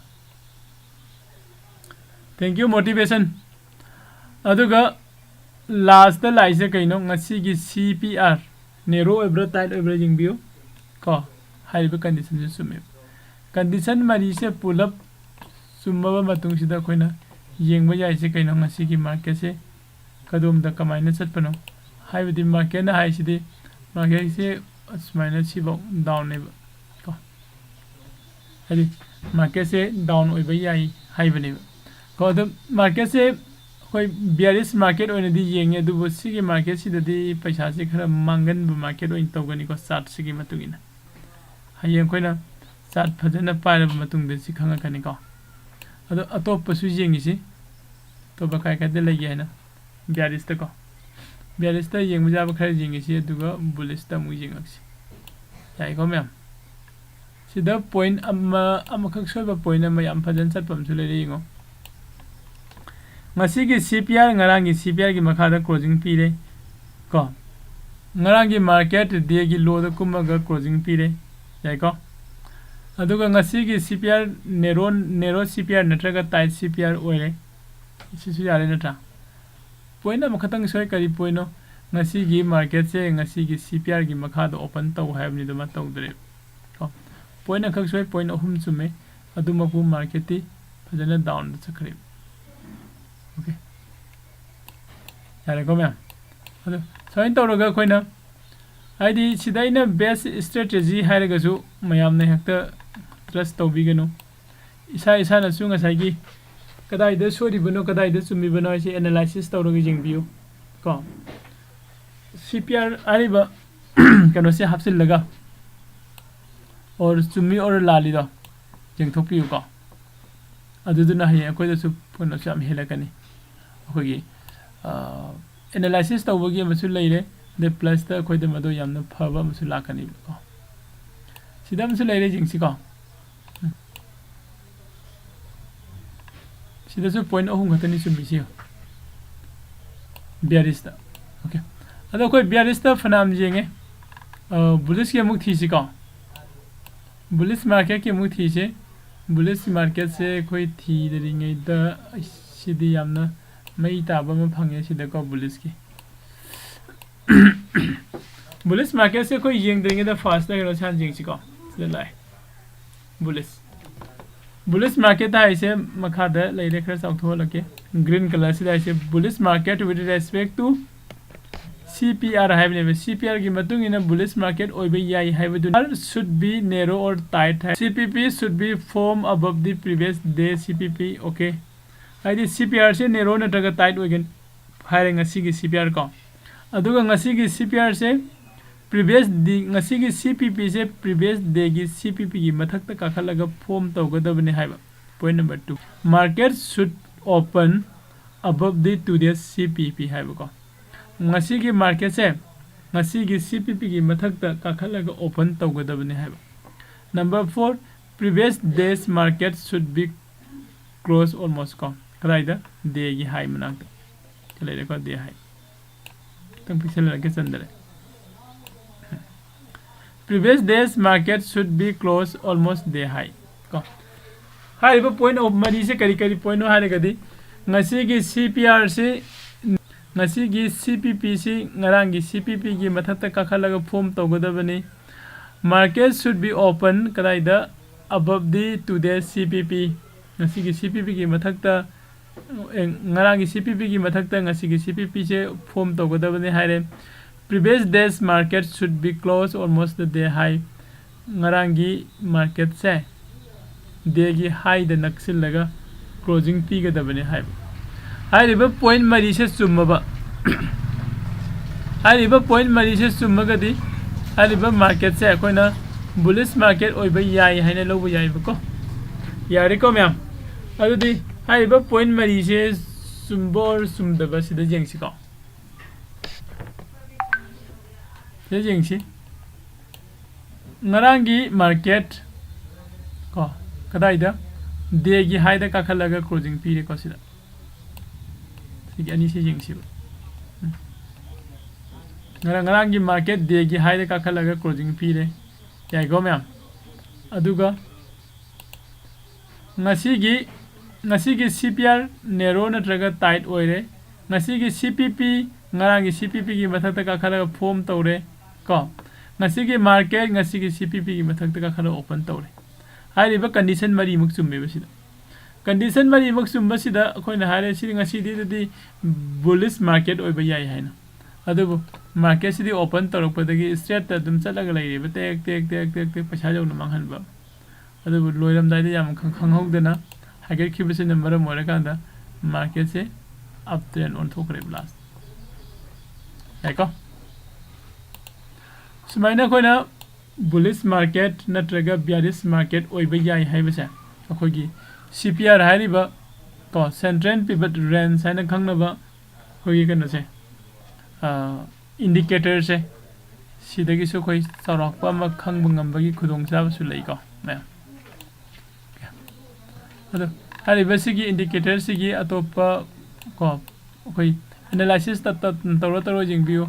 Thank you, motivation. ꯑꯗꯨꯒ lastꯇ ꯂꯥꯛꯏꯁꯦ ꯀꯩꯅꯣ? ꯉꯁꯤꯒꯤ C P R narrow ꯑꯣꯏꯕ꯭ꯔꯥ, tight ꯑꯣꯏꯕ꯭ꯔꯥ ꯌꯦꯡꯕꯤꯌꯨ ꯀꯣ꯫ ꯍꯥꯏꯔꯤꯕ conditionꯁꯦ ꯆꯨꯝꯃꯦ꯫ Condition ꯃꯔꯤꯁꯦ ꯄꯨꯂꯞ ꯆꯨꯝꯃꯕ ꯃꯇꯨꯡꯁꯤꯗ ꯑꯩꯈꯣꯏꯅ ꯌꯦꯡꯕ ꯌꯥꯏꯁꯦ ꯀꯩꯅꯣ? ꯉꯁꯤꯒꯤ marketꯁꯦ ꯀꯗꯣꯝꯗ ꯀꯃꯥꯏꯅ ꯆꯠꯄꯅꯣ? ꯍꯥꯏꯕꯗꯤ marketꯅ ꯍꯥꯏꯁꯤꯗꯤ, marketꯁꯦ ꯑꯁꯨꯃꯥꯏꯅ ꯁꯤꯐꯧ downꯅꯦꯕ ꯀꯣ꯫ ꯍꯥꯏꯗꯤ marketꯁꯦ down ꯑꯣꯏꯕ ꯌꯥꯏ ꯍꯥꯏꯕꯅꯦꯕ ꯀꯣ꯫ ꯑꯗꯣ marketꯁꯦ ꯑꯩꯈꯣꯏ bearish market ꯑꯣꯏꯅꯗꯤ ꯌꯦꯡꯉꯦ, ꯑꯗꯨꯕꯨ ꯁꯤꯒꯤ marketꯁꯤꯗꯗꯤ ꯄꯩꯁꯥꯁꯦ ꯈꯔ ꯃꯥꯡꯒꯟꯕ market ꯑꯣꯏꯅ ꯇꯧꯒꯅꯤꯀꯣ, chartꯁꯤꯒꯤ ꯃꯇꯨꯡ ꯏꯟꯅ꯫ ꯍꯌꯦꯡ ꯑꯩꯈꯣꯏꯅ chart ꯐꯖꯅ ꯄꯥꯏꯔꯕ ꯃꯇꯨꯡꯗ ꯁꯤ ꯈꯪꯉꯛꯀꯅꯤꯀꯣ꯫ ꯑꯗꯣ ꯑꯇꯣꯞꯄꯁꯨ ꯌꯦꯡꯉꯤꯁꯤ, ꯑꯇꯣꯞꯄ ꯀꯥꯏ ꯀꯥꯏꯗ ꯂꯩꯒꯦ ꯍꯥꯏꯅ꯫ Bearishꯇꯀꯣ, bearishꯇ ꯌꯦꯡꯕ ꯌꯥꯕ ꯈꯔ ꯌꯦꯡꯉꯤꯁꯤ, ꯑꯗꯨꯒ bullishꯇ ꯑꯃꯨꯛ ꯌꯦꯡꯉꯛꯁꯤ꯫ ꯌꯥꯏꯀꯣ ꯃꯌꯥꯝ? ꯁꯤꯗ point ꯑꯃ, ꯑꯃꯈꯛ ꯁꯣꯏꯕ point ꯑꯃ ꯌꯥꯝ ꯐꯖꯅ ꯆꯠꯄ ꯑꯃꯁꯨ ꯂꯩꯔꯦ, ꯌꯦꯡꯉꯣ꯫ ꯉꯁꯤꯒꯤ C P R, ꯉꯔꯥꯡꯒꯤ C P Rꯒꯤ ꯃꯈꯥꯗ closing ꯄꯤꯔꯦ ꯀꯣ꯫ ꯉꯔꯥꯡꯒꯤ market dayꯒꯤ lowꯗ ꯀꯨꯝꯃꯒ closing ꯄꯤꯔꯦ, ꯌꯥꯏꯀꯣ꯫ ꯑꯗꯨꯒ ꯉꯁꯤꯒꯤ C P R narrow, narrow C P R ꯅꯠꯇ꯭ꯔꯒ tight C P R ꯑꯣꯏꯔꯦ꯫ ꯁꯤꯁꯨ ꯌꯥꯔꯦ ꯅꯠꯇ꯭ꯔꯥ? Point ꯑꯃꯈꯛꯇꯪ ꯁꯣꯏ꯫ ꯀꯔꯤ pointꯅꯣ? ꯉꯁꯤꯒꯤ marketꯁꯦ ꯉꯁꯤꯒꯤ C P Rꯒꯤ ꯃꯈꯥꯗ open ꯇꯧ ꯍꯥꯏꯕꯅꯤ, ꯑꯗꯨꯃ ꯇꯧꯗ꯭ꯔꯦ꯫ ꯀꯣ, point ꯑꯃꯈꯛ ꯁꯣꯏ, point ꯑꯍꯨꯝ ꯆꯨꯝꯃꯦ꯫ ꯑꯗꯨꯃꯛꯄꯨ marketꯇꯤ ꯐꯖꯅ downꯗ ꯆꯠꯈ꯭ꯔꯦ꯫ Okay, ꯌꯥꯔꯦꯀꯣ ꯃꯌꯥꯝ? ꯑꯗꯣ ꯁꯨꯃꯥꯏꯅ ꯇꯧꯔꯒ ꯑꯩꯈꯣꯏꯅ, ꯍꯥꯏꯗꯤ ꯁꯤꯗ ꯑꯩꯅ best strategy ꯍꯥꯏꯔꯒꯁꯨ ꯃꯌꯥꯝꯅ ꯍꯦꯛꯇ trust ꯇꯧꯕꯤꯒꯅꯨ꯫ ꯏꯁꯥ ꯏꯁꯥꯅꯁꯨ ꯉꯁꯥꯏꯒꯤ ꯀꯗꯥꯏꯗ ꯁꯣꯏꯔꯤꯕꯅꯣ, ꯀꯗꯥꯏꯗ ꯆꯨꯝꯃꯤꯕꯅꯣ ꯍꯥꯏꯁꯦ analysis ꯇꯧꯔꯒ ꯌꯦꯡꯕꯤꯌꯨ꯫ ꯀꯣ, C P R ꯍꯥꯏꯔꯤꯕ ꯀꯩꯅꯣꯁꯦ ꯍꯥꯞꯆꯤꯜꯂꯒ, or ꯆꯨꯝꯃꯤ or ꯂꯥꯜꯂꯤꯗꯣ ꯌꯦꯡꯊꯣꯛꯄꯤꯌꯨꯀꯣ꯫ ꯑꯗꯨꯗꯨꯅ ꯍꯌꯦꯡ ꯑꯩꯈꯣꯏꯗꯁꯨ ꯀꯩꯅꯣꯁꯨ ꯌꯥꯝ ꯍꯦꯜꯂꯛꯀꯅꯤ꯫ ꯑꯩꯈꯣꯏꯒꯤ, ꯑ, analysis ꯇꯧꯕꯒꯤ ꯑꯃꯁꯨ ꯂꯩꯔꯦ, ꯑꯗꯩ plusꯇ ꯑꯩꯈꯣꯏꯗ ꯃꯗꯨ ꯌꯥꯝꯅ ꯐꯕ ꯑꯃꯁꯨ ꯂꯥꯛꯀꯅꯤꯕꯀꯣ꯫ ꯁꯤꯗ ꯑꯃꯁꯨ ꯂꯩꯔꯦ, ꯌꯦꯡꯁꯤꯀꯣ꯫ ꯎꯝ꯫ ꯁꯤꯗꯁꯨ point ꯑꯍꯨꯝ ꯈꯛꯇꯅꯤ ꯆꯨꯝꯃꯤꯁꯤ, bearishꯇ꯫ Okay, ꯑꯗꯣ ꯑꯩꯈꯣꯏ bearishꯇ ꯐꯅꯌꯥꯝ ꯌꯦꯡꯉꯦ꯫ ꯑ, bullishꯀꯤ ꯑꯃꯨꯛ ꯊꯤꯁꯤꯀꯣ꯫ Bullish marketꯀꯤ ꯑꯃꯨꯛ ꯊꯤꯁꯦ꯫ Bullish marketꯁꯦ ꯑꯩꯈꯣꯏ ꯊꯤꯗ꯭ꯔꯤꯉꯩꯗ, ꯑꯩꯁ, ꯁꯤꯗꯤ ꯌꯥꯝꯅ ꯃꯩ ꯇꯥꯕ ꯑꯃ ꯐꯪꯉꯦ ꯁꯤꯗꯀꯣ, bullishꯀꯤ꯫ Bullish marketꯁꯦ ꯑꯩꯈꯣꯏ ꯌꯦꯡꯗ꯭ꯔꯤꯉꯩꯗ firstꯇ ꯀꯩꯅꯣꯁꯦ ꯍꯥꯟꯅ ꯌꯦꯡꯁꯤꯀꯣ꯫ ꯁꯤꯗ ꯂꯥꯛꯑꯦ, bullish꯫ Bullish market ꯍꯥꯏꯁꯦ ꯃꯈꯥꯗ ꯂꯩꯔꯦ, ꯈꯔ ꯆꯥꯎꯊꯣꯛꯍꯜꯂꯛꯀꯦ꯫ Green colourꯁꯤꯗ ꯍꯥꯏꯁꯦ bullish market with respect to C P R ꯍꯥꯏꯕꯅꯦꯕ꯫ C P Rꯒꯤ ꯃꯇꯨꯡ ꯏꯟꯅ bullish market ꯑꯣꯏꯕ ꯌꯥꯏ ꯍꯥꯏꯕꯗꯨ, should be narrow or tight high. C P P should be form above the previous day C P P, okay꯫ ꯍꯥꯏꯗꯤ C P Rꯁꯦ narrow ꯅꯠꯇ꯭ꯔꯒ tight ꯑꯣꯏꯒꯅꯤ ꯍꯥꯏꯔꯦ ꯉꯁꯤꯒꯤ C P R ꯀꯣ꯫ ꯑꯗꯨꯒ ꯉꯁꯤꯒꯤ C P Rꯁꯦ previous day, ꯉꯁꯤꯒꯤ C P Pꯁꯦ previous dayꯒꯤ C P Pꯒꯤ ꯃꯊꯛꯇ ꯀꯥꯈꯠꯂꯒ form ꯇꯧꯒꯗꯕꯅꯤ ꯍꯥꯏꯕ꯫ Point number two, market should open above the today's C P P ꯍꯥꯏꯕꯀꯣ꯫ ꯉꯁꯤꯒꯤ marketꯁꯦ ꯉꯁꯤꯒꯤ C P Pꯒꯤ ꯃꯊꯛꯇ ꯀꯥꯈꯠꯂꯒ open ꯇꯧꯒꯗꯕꯅꯤ ꯍꯥꯏꯕ꯫ Number four, previous day's market should be close almost ꯀꯣ꯫ ꯀꯗꯥꯏꯗ? Dayꯒꯤ high ꯃꯅꯥꯛꯇ꯫ ꯁꯤ ꯂꯩꯔꯦꯀꯣ, day high꯫ ꯈꯤꯇꯪ ꯄꯤꯛꯁꯜꯍꯜꯂꯛꯀꯦ, ꯆꯟꯗꯔꯦ꯫ Previous days market should be closed almost day high. ꯀꯣ, ꯍꯥꯏꯔꯤꯕ ꯄꯣꯏꯟ ꯃꯔꯤꯁꯦ ꯀꯔꯤ ꯀꯔꯤ ꯄꯣꯏꯟꯅꯣ ꯍꯥꯏꯔꯒꯗꯤ, ꯉꯁꯤꯒꯤ ꯁꯤ ꯄꯤ ꯑꯥꯔꯁꯤ, ꯉꯁꯤꯒꯤ ꯁꯤ ꯄꯤ ꯄꯤꯁꯤ ꯉꯔꯥꯡꯒꯤ ꯁꯤ ꯄꯤ ꯄꯤꯒꯤ ꯃꯊꯛꯇ ꯀꯥꯈꯠꯂꯒ ꯐꯣꯝ ꯇꯧꯒꯗꯕꯅꯤ꯫ Market should be open ꯀꯗꯥꯏꯗ? Above the today's C P P꯫ ꯉꯁꯤꯒꯤ ꯁꯤ ꯄꯤ ꯄꯤꯒꯤ ꯃꯊꯛꯇ, ꯑꯦ, ꯉꯔꯥꯡꯒꯤ ꯁꯤ ꯄꯤ ꯄꯤꯒꯤ ꯃꯊꯛꯇ ꯉꯁꯤꯒꯤ ꯁꯤ ꯄꯤ ꯄꯤꯁꯦ ꯐꯣꯝ ꯇꯧꯒꯗꯕꯅꯤ ꯍꯥꯏꯔꯦ꯫ Previous days market should be closed almost the day high꯫ ꯉꯔꯥꯡꯒꯤ ꯃꯥꯔꯀꯦꯠꯁꯦ ꯗꯦꯒꯤ ꯍꯥꯏꯗ ꯅꯛꯁꯤꯜꯂꯒ ꯀ꯭ꯂꯣꯖꯤꯡ ꯄꯤꯒꯗꯕꯅꯤ ꯍꯥꯏꯕ꯫ ꯍꯥꯏꯔꯤꯕ ꯄꯣꯏꯟ ꯃꯔꯤꯁꯦ ꯆꯨꯝꯃꯕ, ꯍꯥꯏꯔꯤꯕ ꯄꯣꯏꯟ ꯃꯔꯤꯁꯦ ꯆꯨꯝꯃꯒꯗꯤ ꯍꯥꯏꯔꯤꯕ ꯃꯥꯔꯀꯦꯠꯁꯦ ꯑꯩꯈꯣꯏꯅ ꯕꯨꯂꯤꯁ ꯃꯥꯔꯀꯦꯠ ꯑꯣꯏꯕ ꯌꯥꯏ ꯍꯥꯏꯅ ꯂꯧꯕ ꯌꯥꯏꯕꯀꯣ꯫ ꯌꯥꯔꯦꯀꯣ ꯃꯌꯥꯝ? ꯑꯗꯨꯗꯤ ꯍꯥꯏꯔꯤꯕ ꯄꯣꯏꯟ ꯃꯔꯤꯁꯦ ꯆꯨꯝꯕ or ꯆꯨꯝꯗꯕ ꯁꯤꯗ ꯌꯦꯡꯁꯤꯀꯣ꯫ ꯁꯤꯗ ꯌꯦꯡꯁꯤ꯫ ꯉꯔꯥꯡꯒꯤ ꯃꯥꯔꯀꯦꯠ ꯀꯣ, ꯀꯗꯥꯏꯗ? ꯗꯦꯒꯤ ꯍꯥꯏꯗ ꯀꯥꯈꯠꯂꯒ ꯀ꯭ꯂꯣꯖꯤꯡ ꯄꯤꯔꯦꯀꯣ ꯁꯤꯗ꯫ ꯁꯤꯒꯤ ꯑꯅꯤꯁꯤ ꯌꯦꯡꯁꯤꯕ꯫ ꯎꯝ꯫ ꯉꯔꯥꯡ, ꯉꯔꯥꯡꯒꯤ ꯃꯥꯔꯀꯦꯠ ꯗꯦꯒꯤ ꯍꯥꯏꯗ ꯀꯥꯈꯠꯂꯒ ꯀ꯭ꯂꯣꯖꯤꯡ ꯄꯤꯔꯦ꯫ ꯌꯥꯏꯀꯣ ꯃꯌꯥꯝ? ꯑꯗꯨꯒ ꯉꯁꯤꯒꯤ, ꯉꯁꯤꯒꯤ ꯁꯤ ꯄꯤ ꯑꯥꯔ ꯅꯦꯔꯣ ꯅꯠꯇ꯭ꯔꯒ ꯇꯥꯏꯠ ꯑꯣꯏꯔꯦ꯫ ꯉꯁꯤꯒꯤ ꯁꯤ ꯄꯤ ꯄꯤ, ꯉꯔꯥꯡꯒꯤ ꯁꯤ ꯄꯤ ꯄꯤꯒꯤ ꯃꯊꯛꯇ ꯀꯥꯈꯠꯂꯒ ꯐꯣꯝ ꯇꯧꯔꯦ ꯀꯣ꯫ ꯉꯁꯤꯒꯤ ꯃꯥꯔꯀꯦꯠ ꯉꯁꯤꯒꯤ ꯁꯤ ꯄꯤ ꯄꯤꯒꯤ ꯃꯊꯛꯇ ꯀꯥꯈꯠꯂꯒ ꯑꯣꯄꯟ ꯇꯧꯔꯦ꯫ ꯍꯥꯏꯔꯤꯕ ꯀꯟꯗꯤꯁꯟ ꯃꯔꯤꯃꯛ ꯆꯨꯝꯃꯦꯕ ꯁꯤꯗ꯫ ꯀꯟꯗꯤꯁꯟ ꯃꯔꯤꯃꯛ ꯆꯨꯝꯕꯁꯤꯗ ꯑꯩꯈꯣꯏꯅ ꯍꯥꯏꯔꯦ ꯁꯤꯗꯤ ꯉꯁꯤꯗꯤ ꯑꯗꯨꯗꯤ ꯕꯨꯂꯤꯁ ꯃꯥꯔꯀꯦꯠ ꯑꯣꯏꯕ ꯌꯥꯏ ꯍꯥꯏꯅ꯫ ꯑꯗꯨꯕꯨ ꯃꯥꯔꯀꯦꯠꯁꯤꯗꯤ ꯑꯣꯄꯟ ꯇꯧꯔꯛꯄꯗꯒꯤ ꯏꯁꯇ꯭ꯔꯦꯠꯇ ꯑꯗꯨꯝ ꯆꯠꯂꯒ ꯂꯩꯔꯦꯕ, ꯇꯦꯛ ꯇꯦꯛ ꯇꯦꯛ ꯇꯦꯛ ꯇꯦꯛ ꯄꯩꯁꯥ ꯌꯧꯅ ꯃꯥꯡꯍꯟꯕ꯫ ꯑꯗꯨꯕꯨ ꯂꯣꯏꯔꯝꯗꯥꯏꯗ ꯌꯥꯝ ꯈꯪ-, ꯈꯪꯍꯧꯗꯅ ꯍꯥꯏꯒꯠꯈꯤꯕꯁꯤꯅ ꯃꯔꯝ ꯑꯣꯏꯔꯀꯥꯟꯗ ꯃꯥꯔꯀꯦꯠꯁꯦ ꯑꯞ ꯇ꯭ꯔꯦꯟ ꯑꯣꯟꯊꯣꯛꯈ꯭ꯔꯦꯕ ꯂꯥꯁ꯫ ꯌꯥꯏꯀꯣ? ꯁꯨꯃꯥꯏꯅ ꯑꯩꯈꯣꯏꯅ ꯕꯨꯂꯤꯁ ꯃꯥꯔꯀꯦꯠ ꯅꯠꯇ꯭ꯔꯒ ꯕꯤꯌꯥꯔꯤꯁ ꯃꯥꯔꯀꯦꯠ ꯑꯣꯏꯕ ꯌꯥꯏ ꯍꯥꯏꯕꯁꯦ ꯑꯩꯈꯣꯏꯒꯤ ꯁꯤ ꯄꯤ ꯑꯥꯔ ꯍꯥꯏꯔꯤꯕ ꯀꯣ, ꯁꯦꯟꯇ꯭ꯔꯦꯜ ꯄꯤꯚꯠ ꯔꯦꯟꯖ ꯍꯥꯏꯅ ꯈꯪꯅꯕ ꯑꯩꯈꯣꯏꯒꯤ ꯀꯩꯅꯣꯁꯦ, ꯏꯟꯗꯤꯀꯦꯇꯔꯁꯦ, ꯁꯤꯗꯒꯤꯁꯨ ꯑꯩꯈꯣꯏ ꯆꯥꯎꯔꯥꯛꯄ ꯑꯃ ꯈꯪꯕ ꯉꯝꯕꯒꯤ ꯈꯨꯗꯣꯡꯆꯥꯕꯁꯨ ꯂꯩꯀꯣ ꯃꯌꯥꯝ꯫ ꯑꯗꯣ ꯍꯥꯏꯔꯤꯕꯁꯤꯒꯤ ꯏꯟꯗꯤꯀꯦꯇꯔꯁꯤꯒꯤ ꯑꯇꯣꯞꯄ ꯀꯣ, ꯑꯩꯈꯣꯏ ꯑꯦꯅꯥꯂꯥꯏꯁꯤꯁ ꯇꯧꯔ ꯇꯧꯔ ꯌꯦꯡꯕꯤꯌꯨ꯫